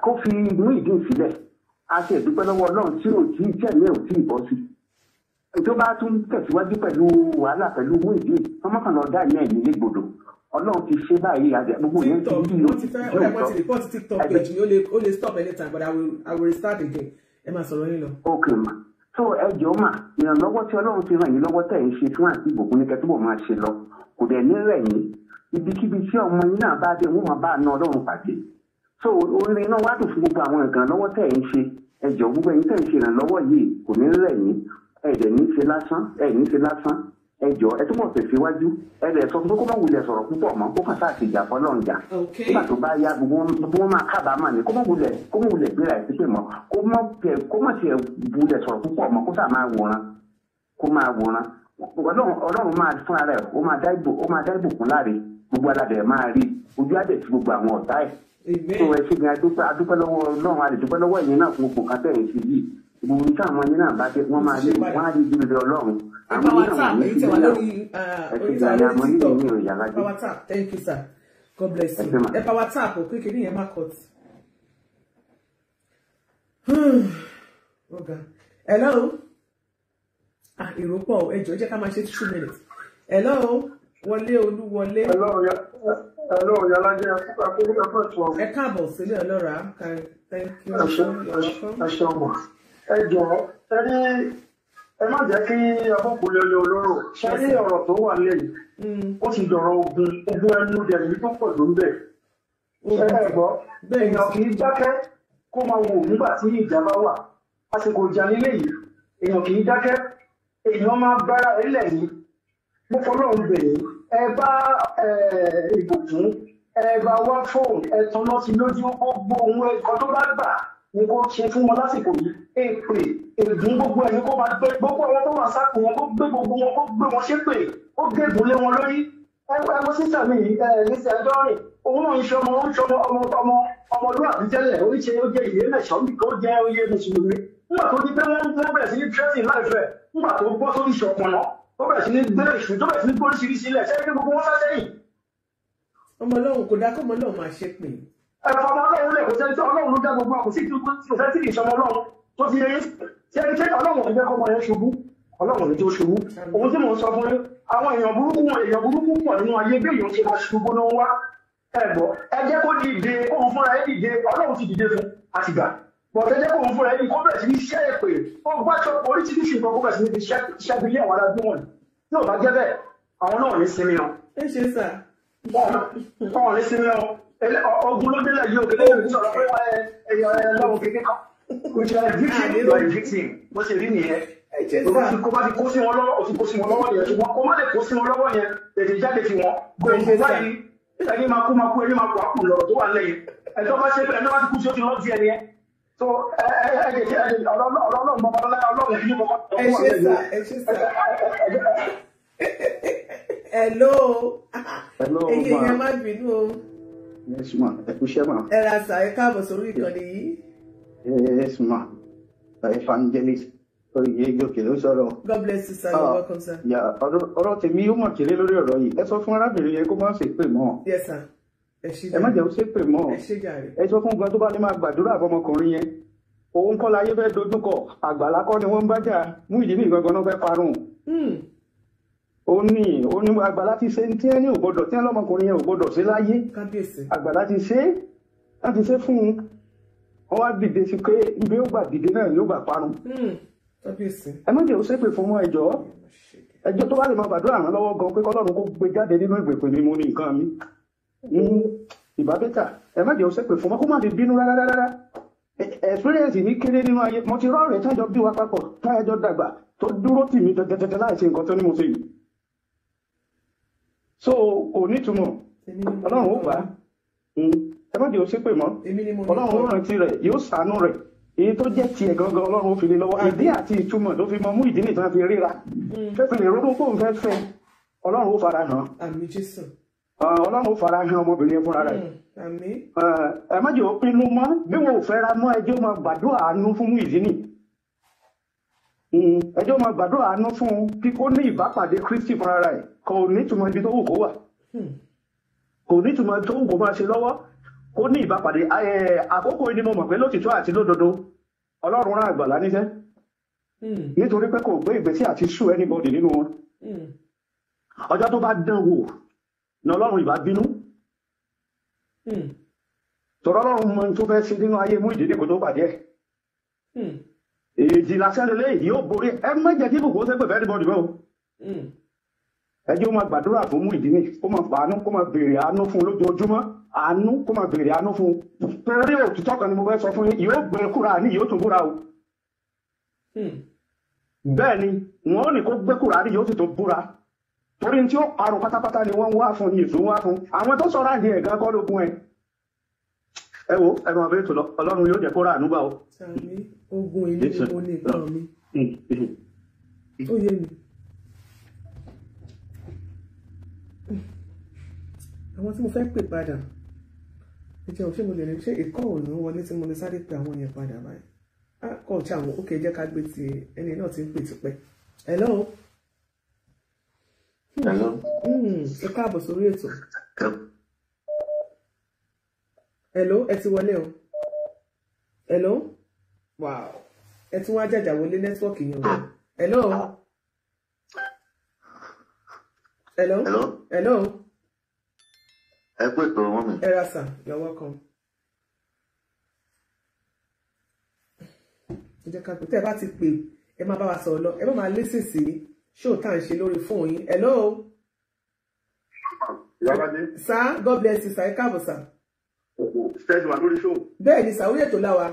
S16: Kó fi mú ìdí sílẹ̀. A ṣe ìdúpẹ́ lọ́wọ́ Ọlọ́run tí ò tí tẹ̀lé ò tí ì bọ́ sí. Tó bá tún tẹ̀síwájú pẹ̀lú wàhálà pẹ̀lú mú ìdí, wọ́n mọ̀kàn lọ dá ìyẹn ìlú légbodò. Ọlọ́run ti ṣe báyìí, gbogbo yẹn ti rí
S2: wọ́n ti fẹ́ ó dàgbọ́n ti report TikTok page mi, ó lè stop anytime, but I will restart again. Ẹ máa sọ̀rọ̀ yín lọ.
S16: Ok ma, so ẹ jọ̀ọ́ mà, ìrànlọ́wọ́ tí Ọlọ́run ti ràn yín lọ́wọ́ tẹ̀ ń ṣe fún àǹtí Ìbùkún ní kẹtùbọ̀ máa ṣe lọ, kò dẹ̀ ní rẹ̀ yín. Ibikíbi tí ọmọ yín náà bá dé, wọ́n máa bá àna Ọlọ́run pàdé. So orin náà wá dùn fún gbogbo àwọn ìrànlọ́wọ́ tẹ̀ ń ṣe. Ẹ jọ̀ọ́ gbogbo ẹ̀yin tẹ̀ ń ṣe ìrànlọ́wọ́ yìí kò ní rẹ̀ yín. Ẹ dẹ̀ ní ṣe lásán, ẹ ní ṣe lásán. Ẹ jọ̀ọ́ ẹ túbọ̀ tẹ̀síwájú. Ẹ lè sọ pé kó má wulẹ̀ sọ̀rọ̀ púpọ̀ mọ́, kó kàn sáà ti jà fọlọ́run jà. Nígbà tó bá yá gbogbo wọn máa kábàámà ní, kó má wulẹ̀ gbéra ẹ̀ sípè mọ́, kó má tiẹ̀ wulẹ̀ sọ̀rọ̀ púpọ̀ mọ́, kó sáà máa wòran, kó máa wòran. Ọlọ́run máa fúnra rẹ̀, ó máa dá ìbùkún láre, gbogbo aládẹ̀ máa rí ojú àdẹ̀ tí gbogbo àwọn ọ̀tá ẹ̀. Tó ẹ ṣe gan, adúpẹ́ lọ́wọ́ Ọlọ́run, a lè dúpẹ́ lọ́wọ́ ẹ̀yin náà fún gbogbo nǹkan tẹ̀ ẹ̀ ṣe yìí. Gbogbo nǹkan àwọn ẹ̀yin náà bá dé, wọ́n máa rí wọ́n á rí ibi rere Ọlọ́run.
S2: Àwọn yìí náà wọ́n ní ìdílé náà. Ẹ ṣe gan ni, àmọ́ nínú mi ò yàrá dé. Power tap, thank you sir, God bless you. Ẹ power tap o, kékeré yẹn má cut. Hello, ah èrò pọ̀, ẹ jọ̀ọ́ jẹ́ ká máa ṣe 2 minutes. Hello, Wọlé Olúwọlé.
S6: Hello, Yàlájẹ́,
S2: ẹ káàbọ̀ sílé ọlọ́ra. Thank you.
S6: Ẹ ṣeun mọ̀. Ẹ jọ̀ọ́, ẹ rí ẹ má jẹ́ kí abọ́kùnrin lé olóró. Ṣé rí ọ̀rọ̀ tó wà lẹ́yìn? Ó ti dọ̀rọ̀ ogun, ogun ẹnu dẹ̀mí tó pọ̀ ló ń bẹ̀. Ẹ gbọ́, èèyàn kì í dákẹ́ kó máa wò nígbà tí ìjà bá wà. Àsìkò ìjà nílé yìí, èèyàn kì í dákẹ́, èèyàn máa bára ẹ lẹ̀ yìí. Mo fọlọ́run bẹ̀ yín, ẹ bá Ìbùkún, ẹ bá wá fóònù, ẹ tanná sí lójú, gbogbo ohun ẹ̀kọ́ tó bá gbà ni kó ṣe fún wọn lásìkò yìí. Èpè, ègún gbogbo ẹni kó máa gbé, gbogbo àwọn tó wà sápò wọn kó gbé gbogbo wọn, kó gbé wọn ṣépè, ó gégùn lé wọn lórí. Ẹ wo sísà mi nísà ẹjọ́ rìn, òun náà ń ṣe ọmọ, ó ń ṣe ọmọ ọmọ ọmọlúwàbí tẹ́lẹ̀, ó ń ṣe ó jẹ́ ìyé mẹ̀ṣọ́ mi, ó jẹ́ oyè mùsùlùmí. Nígbà tó di pé wọ́n bẹ̀rẹ̀ sí ní tracing láìfẹ́, nígbà tó bọ́ sórí ìṣọ̀pọ̀nà, ó bẹ̀rẹ̀ sí ní gbé èṣù, tó bẹ̀rẹ̀ sí ní gbé oríṣiríṣi ilẹ̀, ṣé kí gbogbo wọn sá sẹ́yìn.
S2: Ọmọ Ọlọ́run kò dá kọ́mọ náà máa ṣe pè.
S6: Ẹ̀fọ́ ọmọ Ọlọ́run lè kò sẹ́ni tí Ọlọ́run ló dá gbogbo àkóso tí kò sẹ́ni tí kì í ṣọmọ Ọlọ́run tó ti yẹ ṣé ẹni tí Ọlọ́run ò ní jẹ́ kọ́mọ yẹn ṣubú, Ọlọ́run ò ní jẹ́ ó ṣubú. Ohun tí mò ń sọ fún yín, àwọn èèyàn burúkú pọ̀ nínú ayé, bí èèyàn ṣe máa ṣubú ló ń wá. Ẹ gbọ́, ẹ jẹ́ kó dìde, kóun fúnra ẹ dìde, Ọlọ́run ti dìde fún àtìgbà. Bọ̀dé jẹ́ kóun fúnra ẹ dìde, kó bẹ̀rẹ̀ sí ní ṣẹ́ èpè, ó gbàṣọ oríṣiríṣi nǹkan, kó bẹ̀rẹ̀ sí ní fi ṣẹ́bi ilé àwọn aráàlú wọ̀nyí. Tí ò bá jẹ́ bẹ́ẹ̀, àwọn náà ò ní sinmi o.
S2: Ẹ ṣe sà.
S6: Wọn ò ní sinmi o. Ogun ló délẹ̀ yìí, òkèlè yìí sọ̀rọ̀ pé ẹyọ ẹlọ́run kékeré kan. Kò ṣe victim, you are a victim. Bó ṣe rí nìyẹn. Kó bá ti kó sí wọn lọ́wọ́, ó ti kó sí wọn lọ́wọ́ yẹn. Ṣùgbọ́n kó má lè kó sí wọn lọ́wọ́ yẹn, tètè jáde sí wọn. Gbòǹgbò báyìí, ẹni máa kú máa kú, ẹni máa kú àkù lọ̀rọ̀ tó wà lẹ́yìn. Ẹni tó bá ṣe bẹ́ẹ̀, ẹni tó bá ti kú sí ó ti lọ́ di ẹni yẹn. So ọlọ́run babalọ́lá ọlọ́run kìíní kọ́kọ́ tó wà lẹ́yìn.
S2: Ẹ ṣe sà. Hello.
S17: Hello,
S2: ẹ̀yin èèyàn má bínú o.
S17: Yes ma, ẹ kú iṣẹ́ ma.
S2: Ẹ ra sà, ẹ káàbọ̀ sórí ìkànnì yìí.
S17: Yes ma, evangelist Oyègòkè ló sọ̀rọ̀.
S2: God bless you sir, you're welcome sir.
S17: Ọ̀rọ̀ tèmi ó mọ̀ kéré lórí ọ̀rọ̀ yìí. Ẹ sọ fún arábìnrin yẹn kó má ṣe pè mọ́.
S2: Yes sir. Ẹ ṣé.
S17: Ẹ má jẹ́ ó ṣe pè mọ́.
S2: Ẹ ṣé jàre.
S17: Ẹ sọ fún gan tó bá ní máa gbàdúrà fọmọkùnrin yẹn. Òun kọ́ láyé fẹ́ dojúkọ, àgbàlá kọ́ ni wọ́n ń bá jà, mú ìdí ní ìgangan náà fẹ́ parun. Ó ní Àgbàlá ti ṣe tí ẹni ò gbọ́dọ̀ tí ọlọ́mọkùnrin yẹn ò gbọ́dọ̀ ṣe láyé. Àgbàlá ti ṣe láti ṣe fún un. Wọ́n wá dìde sí pé ibi ó gbà dìde náà ló gbà parun. Ẹ má jẹ́ ó ṣépè fún wọn, ẹjọ́ ẹjọ́ tó bá lè máa gbàdúrà ràn lọ́wọ́ gan pé kọ́lọ́run kó gbé jáde nínú ìgbèkùn mi mo ní nǹkan mi. Ìbá bẹ́tà ẹ má jẹ́ ó ṣépè fún wọn kó má fi bínú rárá rárá. Experience mi kéré nínú ayé, mo ti rọ́ọ̀rẹ́ tájọ bí wa papọ̀ tájọ dàgbà tó dúró tì mí tẹ́tẹ́tẹ́ láì ṣe nǹkan tó ní mo ṣe yìí. So kò nítumọ̀, Ọlọ́run ó gbà á. Ẹ má jẹ́ ó ṣépè mọ́, Ọlọ́run ó rántí rẹ̀, yóò ṣàánú rẹ̀. Èyí tó jẹ́ tiẹ̀ gangan Ọlọ́run ó fi lé lọ́wọ́. Ìdí àti ìtumọ̀ tó fi mọ mú ìdí nìkan fi ríra. Fẹ́ẹ́ fi lè ronú kóun fẹ́ fẹ́, Ọlọ́run ó fara hàn. Ọlọ́run ó fara hàn ọmọbìnrin yẹn fúnra rẹ̀. Ẹ má jẹ́ ó pinnu mọ́, bí wọn ò fẹ́ra mọ́, ẹjọ́ máa gbàdúrà àánú fún Muyideen. Ẹjọ́ máa gbàdúrà àánú fún kí kó ní ìbápàdé Kristi fúnra rẹ̀. Kò nítumọ̀ ibi tó wù kó wà, kò nítumọ̀ tó wù kó máa ṣe lọ́wọ́, kó ní ìbápàdé. Àkókò yìí ni mo mọ̀ pé lótìtọ́ àti lódodo Ọlọ́run rán Àgbàlá níṣẹ́, nítorí pé kò gbé ìgbésí àti sú anybody nínú wọn. Ọjọ́ tó bá dán wò ní Ọlọ́run ìbá bínú. Tọ̀rọ̀ Ọlọ́run mọ tó fẹ́ ṣe nínú ayé Muyideen kò tó pàdé ẹ̀. Èjì lásán lélẹ́yìí yóò borí. Ẹ má jẹ́ kí ibùkún ṣépè fẹ́ anybody mọ́ o. Ẹ jẹ́ ó máa gbàdúrà fún Muyideen, kó máa fàánú, kó máa béèrè àánú fún lójoojúmọ́. Àánú, kó máa béèrè àánú fún. Torí òtítọ́ kan ni mo fẹ́ sọ fún yín, yóò gbé Kúránì, yóò tún búra o. Bẹ́ẹ̀ ni wọ́n ò ní kó gbé Kúránì, yóò sì tún búra. Torí tí ó parun pátápátá ni wọ́n ń wá fún, ní ìsún wá fún. Àwọn tó sọ̀rọ̀ àdìẹ ẹ̀gán kọ́ ló gún ẹ. Ẹ wo ẹ máa bẹ́ẹ̀ tó lọ, Ọlọ́run yóò jẹ́ kó rà àánú gbà o.
S2: Àmín. Ogun èmi ni mo ní nǹkan mi. Ó yé mi. Àwọn tí mo fẹ́ pè padà, ẹ jẹ́ ṣé mo lè rí ṣé ìkọ́ òní wọlé tí mo lè sáré pe àwọn yẹn padà báyìí. Á kọ́ ọ̀ṣẹ́ àwọn òkè, jẹ́ ká gbé ti ẹni náà ti ń pè tipẹ́. Hello.
S18: Hello.
S2: Ẹ káàbọ̀ sórí ètò. Hello, ẹ ti wọlé o. Hello. Wow. Ẹ tún wá jàjà wọlé, nẹ́tíwọ́ọ̀kì yẹn o. Hello. Hello.
S18: Hello.
S2: Hello.
S18: Ẹ kú ètò wọn mi.
S2: Ẹ ra sà, you're welcome. Ẹ jẹ́ ká pè, tẹ́ ẹ bá ti pè, ẹ máa bá wa sọ̀rọ̀ lọ, ẹ má máa listen sí ṣó tá à ń ṣe lórí fóònù yín. Hello.
S19: Ìyábádé.
S2: Sir, God bless you, sir. Ẹ káàbọ̀ sir.
S19: Ṣé wà lórí ṣó?
S2: Bẹ́ẹ̀ ni sir, orí ètò láwa.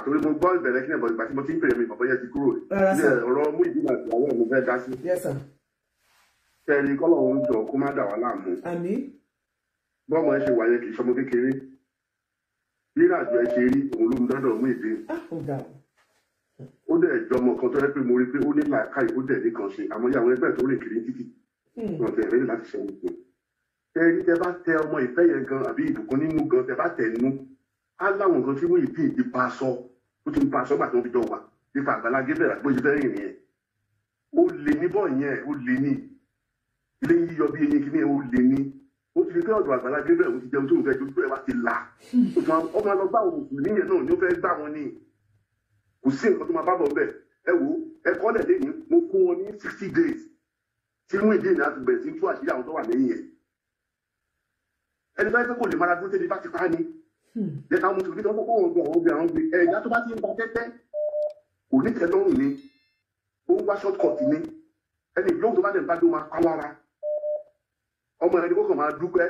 S19: Torí mo gbọ́ ìbẹ̀rẹ̀ kí ni ẹ̀bọ̀ ìgbà tí mo ti ń pèrè mi bàbá yẹn ti kúrò.
S2: Rárá sir.
S19: Ọ̀rọ̀ Muyideen àti àwọn ẹ̀ mo fẹ́ dá sí.
S2: Yes sir.
S19: Kẹ́rin kọ́lọ́run jọ kó má dà wá láàmú.
S2: Àmín.
S19: Bọ́ọ̀mù ẹ ṣe wà yẹn kì í ṣọmọ kékeré. Rírà àjọ ẹ ṣe rí òun ló ń dọ́dọ̀ Muyideen. Ó dẹ̀ jọmọ kan tó yẹ pé mo rí pé ó ní làákàyè, ó dẹ̀ nìkan ṣe àmọ́ ìyá àwọn ẹgbẹ́ tó rìn kiri títì wọn tẹ̀ rẹ́yìn láti ṣe ohun kan. Tẹ́rí tẹ bá tẹ ọmọ ìfẹ́ yẹn gan àbí ìbùkún nínú gan tẹ bá tẹ̀ nú á láwọn nǹkan tí Muyideen ti pa aṣọ, ó ti ń pa aṣọ gbà tí wọ́n fi jọ wà nípa Àgbàlá Gabriel àti bóyá fẹ́ rìn nìyẹn. Ó lè ní bọ́ọ̀ yẹn, ó lè ní ilé yíyọ bí eyín kìíní, ó lè ní ó ti fi pé ọ̀dọ̀ Àgbàlá Gabriel ó ti jẹun tó ń fẹ́ ju ẹ wá ti là. Ó máa lọ bá òun mùsùlùmí yẹn náà ni ó fẹ́ gbà wọn ní. Kò sí nǹkan tó máa bá bọ̀ bẹ́ẹ̀. Ẹ wo ẹ kọ́lẹ̀ lẹ́yìn, mo fún wọn ní 60 days tí Muyideen á fi bẹ̀rẹ̀ sí tú àṣírí àwọn tó wà lẹ́yìn yẹn. Ẹni báyìí pé kò lè mara dúró tẹ́lẹ̀ bá ti pa á ni. Jẹ́ káwọn mùsùlùmí tó ń kọ́kọ́ wọn gbé àwọn gbé àwọn gbé ẹ̀dá tó bá ti ń ba tẹ́tẹ́ kò ní tẹ́ lọ́rùn ni, ó ń wá short cut ni. Ẹni ìlóhùn tó bá dẹ̀ ń bá dó máa pa lára. Ọmọ ẹni kó kàn máa dúpẹ́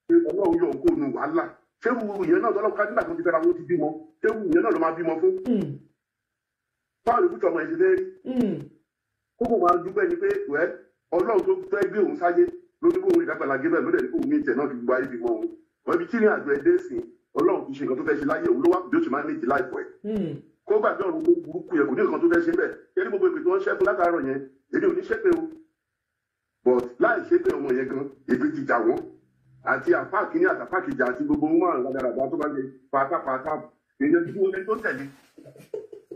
S19: pé Ọlọ́run yọ òkú òun wàhálà. Ṣé wù ìyẹn náà tọ́lọ́kọ́ nígbà tó ti fẹ́ra wọn ti bímọ? Ṣé wù ìyẹn náà ló máa bímọ fún? Báwo ni fúnṣọ ọmọ ẹ̀ ṣe fẹ́ rí? Kókò máa dúpẹ́ ni pé wẹ́ Ọlọ́run tó fẹ́ gbé òun sáyé ló ní kóun ìdàgbàlá Gabriel ló dẹ̀ ní kóun ní ìtẹ̀ náà fi gbogbo ayé fi mọ òun. Wọ́n ibi tí ìrìn àjò ẹ̀ dé sìn, Ọlọ́run ti ṣe nǹkan tó fẹ́ ṣe láyé òun ló wá bí ó ṣe máa ń ní ti láìpẹ́ ẹ̀. Kó gbàgbé ọ̀run tó burúkú yẹn, kò ní nǹkan tó fẹ́ ṣe bẹ́ẹ̀. Ṣé ní gbogbo ìpè tí wọ́n ṣẹ́kù látàárọ̀ yẹn, èmi ò ní ṣépè o. But láì ṣépè ọmọ yẹn gan, èpè ti jà wọ́n. Àti àpá kìíní àtàpá kejì àti gbogbo wọn àrùn rádaràdà tó bá ṣe pátápátá. Èèyàn gidi wo lẹni tó tẹ̀lé?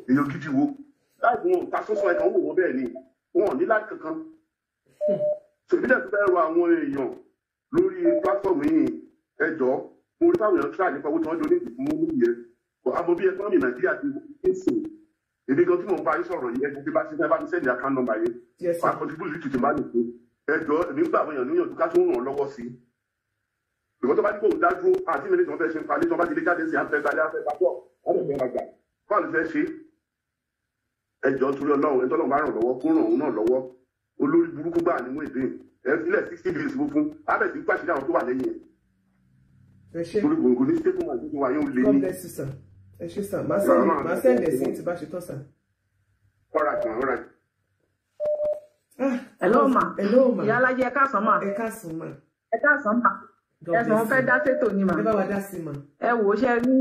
S19: Èèyàn gidi wo? Láì fún wọn ta sọ́sọ́ ẹ̀kan wò wọ́n bẹ́ẹ̀ ni, wọn ò ní láì kankan. Ṣèbílẹ̀ tó fẹ́ rọ àwọn èèyàn lórí pátọ́ọ̀mù yìí, ẹ jọ̀ọ́, mo rí táwọn èèyàn tíra nípa owó tí wọ́n donate fún mú yẹn. Àmọ́ bí ẹkọ́nọ́mì Nàìjíríà ti ń sìn, Èmi gan tí mò ń bá yín sọ̀rọ̀ yìí, ẹni tí bá ti fẹ́ bá mi send account number yẹn, wàá contribute to tìǹbà lè fún. Ẹ jọ, èmi ń gbà àwọn èèyàn níyànjú ká tún ràn án lọ́wọ́ sí i. Ìwọ́n tó bá ní kó dá dúró, àti mi ní tí wọ́n fẹ́ ṣe ń palẹ̀, tí wọ́n bá ti lé jáde sí àfẹ́ gbalẹ̀, àfẹ́ gbàgbọ́, wọ́n lè fẹ́ máa gbà. Báwo ló fẹ́ ṣe? Ẹ jọ, torí Ọlọ́run, ẹni tọ́lọ́run bá ràn lọ́wọ́ kó ràn òun náà lọ́wọ́. Olórí burúkú gbà ní Muyideen. Ẹ filẹ̀ 60 days fún abẹ́ tí ń pàṣẹ àwọn tó wà lẹ́yìn ẹ̀. Torí gbòǹgbò ní stable man tuntun wa yóò lé
S2: God
S19: ní.
S2: bless you, sir. Ẹ ṣé sir, màá send ẹ̀ sí tí bá ṣe tán, sir.
S19: All right, ma, all right.
S3: Hello ma.
S2: Hello ma.
S3: Ìyá alájẹ, ẹ káàsán ma.
S2: Ẹ káàsán ma.
S3: Ẹ káàsán ma. Ẹsùn wọn fẹ́ dá sétò ni ma.
S2: Ẹ bá wa dá sí ma.
S3: Ẹ wò ó, ṣe rí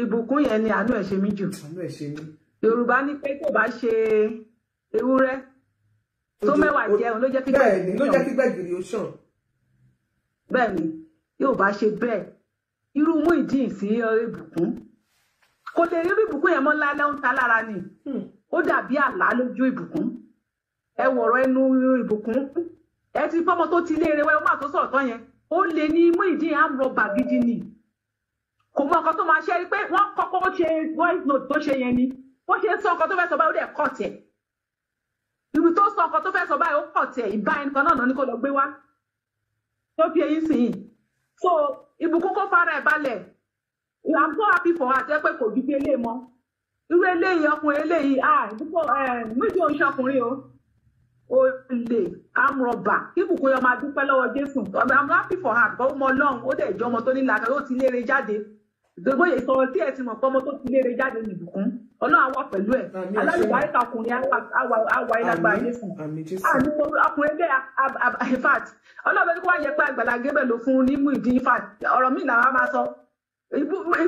S3: ìbùkún yẹn ni àánú ẹ̀ ṣe mí jù.
S2: Àánú ẹ̀ ṣe mí.
S3: Yorùbá ní pé tó bá ṣe ewúrẹ́ tó mẹ́wàá jẹun ló jẹ́ kí
S2: Bẹ́ẹ̀ ni, ló jẹ́ kí gbẹ̀gìrì ó ṣàn.
S3: Bẹ́ẹ̀ ni, yóò bá ṣe bẹ́ẹ̀, irú Muyideen sí ìbùkún, kò lè rí ìbùkún yẹn mọ́ lálẹ́, ń ta lára ni, ó dàbí àlá lójú ìbùkún. Ẹ wọ̀rọ̀ ẹnu ìbùkún, ẹ ti fọ́mọ tó ti léere wẹ́, ọmọ tó sọ̀rọ̀ tán yẹn, ó lè ní Muyideen amrọ̀bà gidi ni. Kò mọ nǹkan tó máa ṣe rí pé wọ́n kọ́kọ́ ṣe voice note tó ṣe yẹn ni wọ́n ṣe sọ nǹkan tó fẹ́ sọ báyìí, ó dẹ̀ kọ̀ tẹ̀ ibi tó sọ nǹkan tó fẹ́ sọ báyìí, ó kọ̀ tẹ̀ ìbá ẹnìkan náà ní kó lọ gbé wá tó fi eyín sí yìí. So ìbùkún kó fara ẹ̀ balẹ̀. I'm so happy for her, tẹ́ pé kò ju bí eléyìí mọ́, irú eléyìí, ọkùnrin eléyìí, ah, ìbùkún méjì òun ṣọkùnrin o, ó lè amrọ̀bà. Ìbùkún yọ máa dúpẹ́ lọ́wọ́ Jésù. I'm happy for her because ó mọ Ọlọ́run, ó dẹ̀ jọ ọmọ tó ní làákà, ó ti léere jáde. Gbogbo ìsọ̀rọ̀ tí ẹ ti mọ̀ pé ọmọ tó ti léere jáde ní ìbùkún, Ọlọ́run á wà pẹ̀lú ẹ̀. Alálùbáríkà ọkùnrin á wà ìlágbára Jésù. Àní ọkùnrin bẹ́ẹ̀. In fact, Ọlọ́run kó wá yẹ pé Àgbàlá Gabriel ló fún ní Muyideen. In fact, ọ̀rọ̀ míì làwọn máa sọ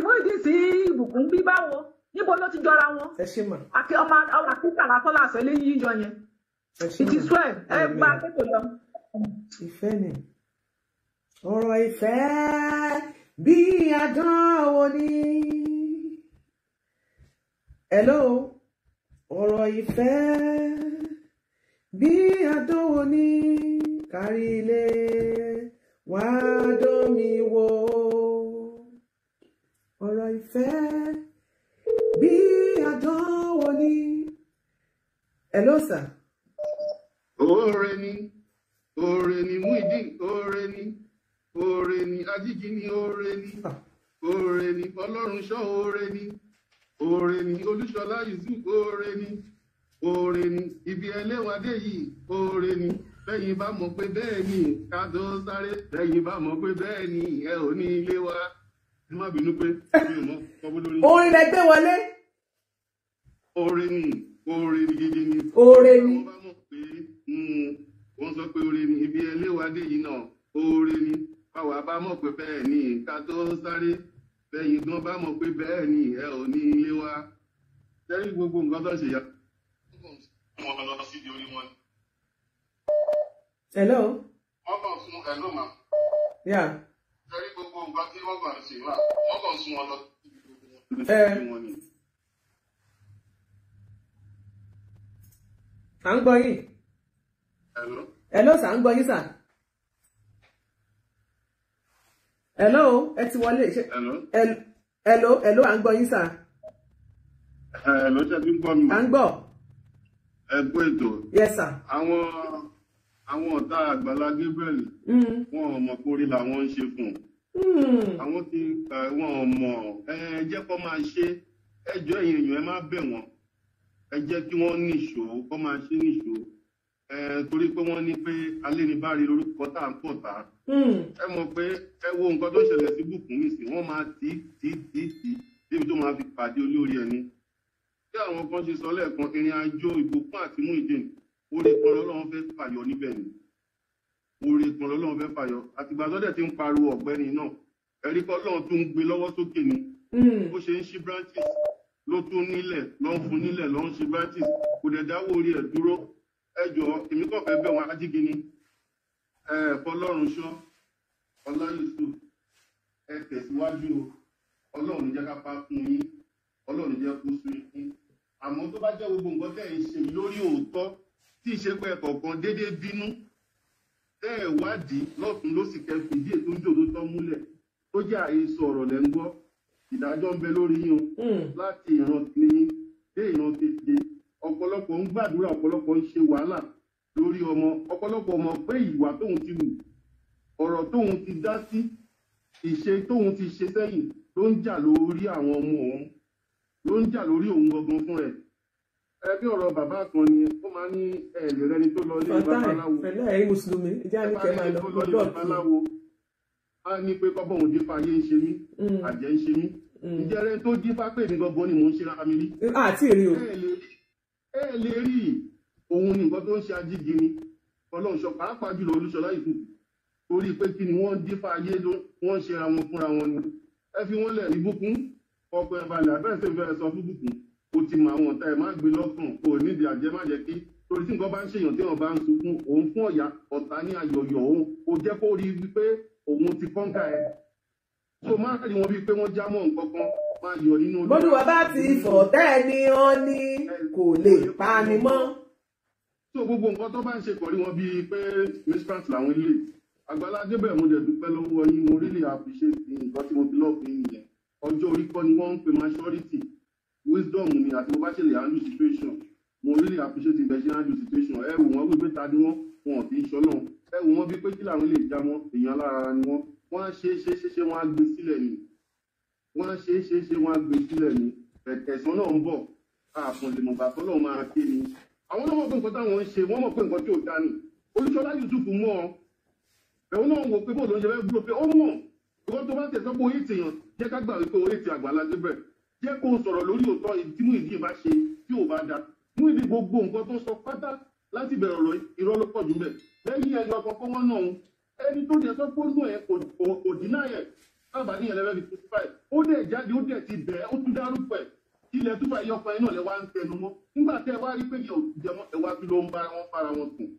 S3: Muyideen sí ìbùkún bí báwo, níbo ló ti jọra wọn?
S2: Ẹ ṣé mà.
S3: Àti ọmọ akíkà lásán làṣẹ lé yíyọ yẹn. It is well, ẹ bá akẹ́kọ̀ọ́ lọ.
S2: Ìfẹ́ ni ọ̀rọ̀ ìfẹ́ bí àdánwò ni. Hello, ọ̀rọ̀ ìfẹ́ bí àdánwò ni, kárí ilé wá dán mi wò. Ọ̀rọ̀ ìfẹ́ bí àdánwò ni. Hello sir.
S20: Oore ni, oore ni Muyideen, oore ni, oore ni Ajígini, oore ni, oore ni Ọlọ́runṣọ́, oore ni, oore ni Olúṣọlá Yusuf, oore ni, oore ni ibi ẹlẹ́wàdé yìí, oore ni. Lẹ́yìn bá mọ̀ pé bẹ́ẹ̀ ni ká tó sáré, lẹ́yìn bá mọ̀ pé bẹ́ẹ̀ ni ẹ ò ní ilé wa. Ẹ má bínú pé mi ò mọ ọgbọ́n lórí.
S2: Orin lẹ gbé wọlé.
S20: Oore ni, oore ni gidi ni.
S2: Oore ni.
S20: Wọ́n bá mọ̀ pé wọ́n sọ pé oore ni ibi ẹlẹ́wàdé yìí náà, oore ni. Báwa bá mọ̀ pé bẹ́ẹ̀ ni ká tó sáré, lẹ́yìn gan bá mọ̀ pé bẹ́ẹ̀ ni ẹ ò ní ilé wa. Jẹ́rí gbogbo nǹkan tó ń ṣe ya. Wọ́n lọ síbi orí wọn.
S2: Hello.
S20: Wọ́n kàn sún ẹ̀ ló mà.
S2: Yeah.
S20: Jẹ́rí gbogbo nǹkan tí wọ́n kàn ṣe wà, wọ́n kàn sún wọn lọ síbi
S2: Ẹ
S20: wọn ni.
S2: À ń gbọ́ yín.
S20: Hello.
S2: Hello sir, à ń gbọ́ yín sir. Hello, ẹ ti wọlé.
S20: Hello.
S2: Hello, hello, à ń gbọ́ yín sir.
S20: Hello, ṣe ti ń gbọ́ mi?
S2: À ń gbọ́.
S20: Ẹ kú ètò.
S2: Yes sir.
S20: Àwọn ọ̀tá Àgbàlá Gabriel, wọn ò mọ̀ kórí làwọn ń ṣe fún un. Àwọn tí wọn ò mọ̀, ẹ jẹ́ kó máa ṣe. Ẹ jọ̀ọ́, ẹ̀yin èèyàn, ẹ má bẹ̀ wọ́n. Ẹ jẹ́ kí wọ́n níṣó, kó máa ṣe níṣó. Ẹ torí pé wọ́n ní pé alénibárí lórúkọ tá à ń pọ̀ tá. Ẹ mọ̀ pé ẹ wo nǹkan tó ṣẹlẹ̀ sí Bùkún nísìn, wọ́n máa tì tì tì tì débi tó máa fi pàdé olórí ẹni. Bí àwọn kan ṣe sọ lẹ́ẹ̀kan, ìrìn àjò Ìbùkún àti Muyideen, oore kan lọ́lọ́run fẹ́ fàyọ níbẹ̀ ni. Oore kan lọ́lọ́run fẹ́ fàyọ. Àtìgbà tó dẹ̀ ti ń pariwo ọ̀gbẹ́ni náà, ẹ̀rí kọ́ lọ́run tún ń gbé lọ́wọ́ sókè ni. Bó ṣe ń ṣí branches ló tún nílẹ̀, ló ń fún nílẹ̀, ló ń ṣí branches, kò dẹ̀ dáwọ́ orí ẹ̀ dúró. Ẹ jọ̀ọ́, èmi kàn fẹ́ bẹ̀ wọ́n, Ajígini, ẹ fọlọ́run ṣọ́, Ọlá Yusuf, ẹ tẹ̀síwájú o. Ọlọ́run jẹ́ ká pa fún yín, Ọlọ́run jẹ́ kó sú yín. Àmọ́ tó bá jẹ́ gbogbo nǹkan tẹ́ ẹ̀ ń ṣe lórí òótọ́, tí ìṣe pé ẹ̀kọ̀ọ̀kan déédéé bínú, tẹ́ ẹ̀ wádìí lọ́tún lósì, kẹ́ fìdí ètò ń jòdó tán múlẹ̀, tó jẹ́ àhesọ ọ̀rọ̀ lẹ́ ń gbọ́, ìdájọ́ ń bẹ lórí yín o, láti ìran ní dé ìran keje. Ọ̀pọ̀lọpọ̀ ń gbàdúrà, ọ̀pọ̀lọpọ̀ ń ṣe wàhálà lórí ọmọ, ọ̀pọ̀lọpọ̀ mọ̀ pé ìwà tóun ti wù, ọ̀rọ̀ tóun ti dá sí, ìṣe tóun ti ṣe sẹ́yìn ló ń jà lórí àwọn ọmọ òun, ló ń jà lórí òun gangan fún rẹ̀. Ẹ bí ọ̀rọ̀ bàbá kan ni ó máa ní ẹ̀ẹ́dẹ̀ rẹni tó lọ ilé babaláwo.
S2: Pẹ̀lú ẹ̀yin mùsùlùmí, ìjà ní kẹ́ máa lọ ọjọ́
S20: babaláwo. A ní pé kọ́bọ̀ òun dífá ayé ń ṣe mí, àjẹ́ ń ṣe mí. Ǹjẹ́ rẹ tó dífá pé èmi gangan ni mò ń ṣe ra mi rí?
S2: Àti rí o.
S20: Ẹ lè rí òun ní nǹkan tó ń ṣe ajígini. Ọlọ́run sọ pàápàá jùlọ Olúṣọlá Ìkùkù. Torí pé kí ni wọ́n dífá ayé ló wọ́n ń ṣera wọn fúnra wọn ni. Ẹ fi wọ́n lẹ̀ ní bùkún. Ọkọ̀ ẹ̀ balẹ̀ àbẹ́sẹ̀ fẹ́ sọ fún bùkún. Ó ti mọ àwọn ọ̀tá ẹ̀ má gbé lọ́kàn, kò nídìí àjẹ́ má jẹ́ kí. Torí tí nǹkan bá ń ṣèyàn tí wọ́n bá ń sunkún, òun fún ọ̀yà ọ̀tá ní ayọ̀yọ̀ òun. Ó jẹ́ kó rí wípé òun ti kọ́ńkà ẹ̀. Tó má rí wọn bíi pé wọ́n já mọ́ nǹkan kan, máa yọ̀ nínú olúwa.
S2: Bólúwa bá ti fọ̀tẹ́ ni wọ́n ní kò lè pa ni mọ́.
S20: Tó gbogbo nǹkan tó bá ń ṣe kọ̀ rí wọn bíi pé miscreant làwọn ilé. Àgbàlá Gabriel, mo dẹ̀ dúpẹ́ lọ́wọ́ yín, mo really appreciate nǹkan tí mo fi lọ́ọ̀ fún yín yẹn. Ọjọ́ orí kọ́ ni wọ́n ń pè maturity, wisdom ni àti bó bá ṣe lè handle situation. Mo really appreciate ìbẹ̀ ṣe handle situation. Ẹ wò wọ́n wípé ta ni wọ́n, wọn ò kì í ṣọlọ́run. Ẹ wò wọ́n bí pé kí làwọn lè já wọn, èèyàn alára ni wọ́n. Wọ́n á ṣe é ṣe ṣe ṣe wọ́n á gbé sílẹ̀ ni. Wọ́n á ṣe é ṣe ṣe wọ́n á gbé sílẹ̀ ni. Ẹ̀sán náà ń bọ̀, ààfọ̀n lè mọ̀gbà tọ́lọ́ máa ké ni. Àwọn náà mọ̀ pé nǹkan táwọn ń ṣe, wọ́n mọ̀ pé nǹkan tí ò dá ni. Olúṣọlá Yusuf mọ̀ ọ́. Ẹ̀hún náà wò pé bóòlù ń ṣe fẹ́ gbúrò pé ó mọ̀. Ìwọ́n tó bá tẹ̀sán pé orí tèèyàn jẹ́ ká gbà wípé orí ti Àgbàlá Gabriel. Jẹ́ kó sọ̀rọ̀ lórí òótọ́ tí Muyideen bá ṣe tí ò bá da. Muyideen gbogbo nǹkan tó sọ pátá láti bẹ̀rẹ̀ ọ̀rọ̀ irọ́ ló pọ̀ jù mẹ́. Lẹ́yìn ẹni ọkọ̀ kọ́ wọ́n náà ń. Ẹni tó dẹ̀ sọ pé ó nù ẹ̀ kò dínà ẹ̀. Káàbà ní ẹlẹ́fẹ́ fi crucify. Ó dẹ̀ jáde, ó dẹ̀ ti bẹ̀, ó tún dárúkọ ẹ̀. Ilẹ̀ tó fà yọkọ ẹ̀ náà lẹ wá ń tẹnu mọ́. Nígbà tẹ́ ẹ wá rí pé yẹn ò jẹ mọ́, ẹ wá fi ló ń bára wọn fara wọn sùn.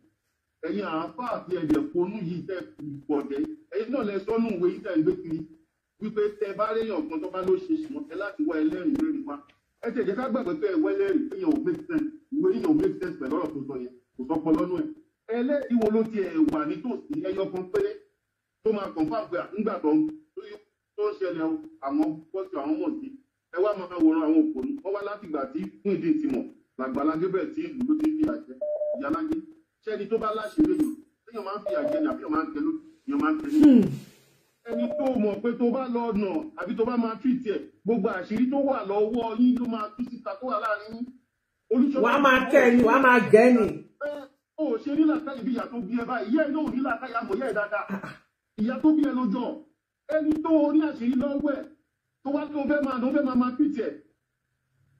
S20: Ẹ̀yin àáfàá àti ẹ̀jẹ̀ ponú yìí tẹ́ gbọ̀dẹ̀. Ẹ̀yin náà lẹ sọ́nù ìwé yìí tẹ́ ń gbé kiri. Wípé tẹ bá réyàn kan tó bá ló ṣe ṣùgbọ́n ẹ láti wá ẹlẹ́rìí lórí wa. Ẹ tẹ̀ jẹ́ ká gbàgbé pé ẹ wẹ́lẹ́rìí pé yẹn ò make sense. Ìwé yẹn ò make sense pẹ̀lú ọ̀rọ̀ tó sọ yẹn. Kò sọpọ̀ lọ́nù ẹ̀. Ẹlẹ́rìí wo ló ti ẹ̀ wà nítòsí ẹyọ kan péré tó máa confirm pé nígbà tó ń ṣẹlẹ̀ àwọn bọ́sì àwọn mọ̀ sí. Ẹ wá máa wòran àwọn òpònú. Wọ́n wá látìgbà tí Muyideen ti mọ̀ làgbàlá Gabriel tí ìlú ló ti ń fi àjẹ ìyálájé. Ṣẹ́ni tó bá láṣìírí èèyàn téèyàn máa ń fi àjẹ ní àbí èèyàn máa ń tẹ lójú èèyàn máa ń tẹ lójú. Ẹni tó mọ̀ pé tó bá lọ ọ̀nà àbí tó bá máa tìtì ẹ̀ gbogbo àṣírí tó wà lọ́wọ́ yín ló máa tú síta tó wà láàrin yín.
S2: Wàá máa kẹ́ ni, wàá máa gẹ́ ni.
S20: Ó ṣe ní làákàyè bí ìyá tó bí ẹ báyìí, ìyá ẹ náà ò ní làákàyè àmọ́ ìyá ẹ dáadáa. Ìyá tó bí ẹ lójọ́ ẹni tó ní àṣírí lọ́wọ́ ẹ̀ tó wá tó fẹ́ máa tó fẹ́ máa tìtì ẹ̀.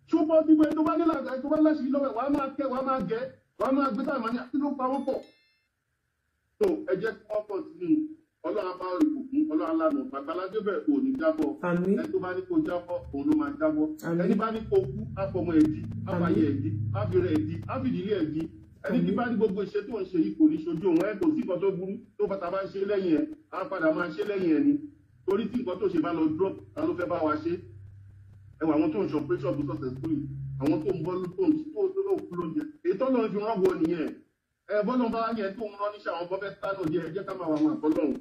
S20: Ṣùgbọ́n bí tó bá ní làákàyè tó bá láṣìírí lọ́wọ́ ẹ̀ wàá máa kẹ́ wàá máa gẹ́ wàá máa gbé táwọn àmàlí àti ló pa wọ́n pọ̀. Tó ẹ jẹ́ kí wọ́n kọ̀ntínú. Ọlọ́run bá ìbùkún, Ọlọ́run lànà. Àgbàlá Gabriel kò ní jábọ́. Ẹni tó bá ní kó jábọ́, òun ló máa jábọ́. Ẹni bá ní kó kú, àfọmọ ẹ̀dí, àfàyè ẹ̀dí, àfìrẹ̀ ẹ̀dí, àfìdílé ẹ̀dí. Ẹni tí bá ní gbogbo iṣẹ́ tó ń ṣe yìí kò ní ṣojú òun, ẹ kò sí nǹkan tó burú tó bàtà bá ń ṣe lẹ́yìn ẹ̀, á padà máa ṣe lẹ́yìn ẹ̀ ni. Torí tí nǹkan tó ṣe bá lọ drop, ta ló fẹ́ bá wa ṣe? Ẹ wà àwọn tó ń ṣe operation tó successfully, àwọn tó ń bọ́ tó ń tó kú lóúnjẹ. Èyí tọ́lọ́run fi rán wọ nìyẹn. Ẹ bọ́lọ́n bá yẹn tó ń rán níṣẹ́ àwọn bọ́fẹ́ sánà jẹ́ ẹ jẹ́ ká máa wà wọn àbọ́lọ́hún.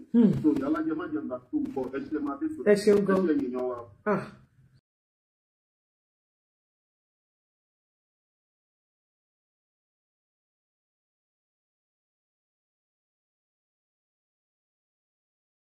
S20: Tó ìyá alájẹ má jẹun gbà tó ń bọ̀ ẹ ṣe máa bí
S2: Ẹ ṣeun gan.
S20: Ẹ ṣe ènìyàn wa.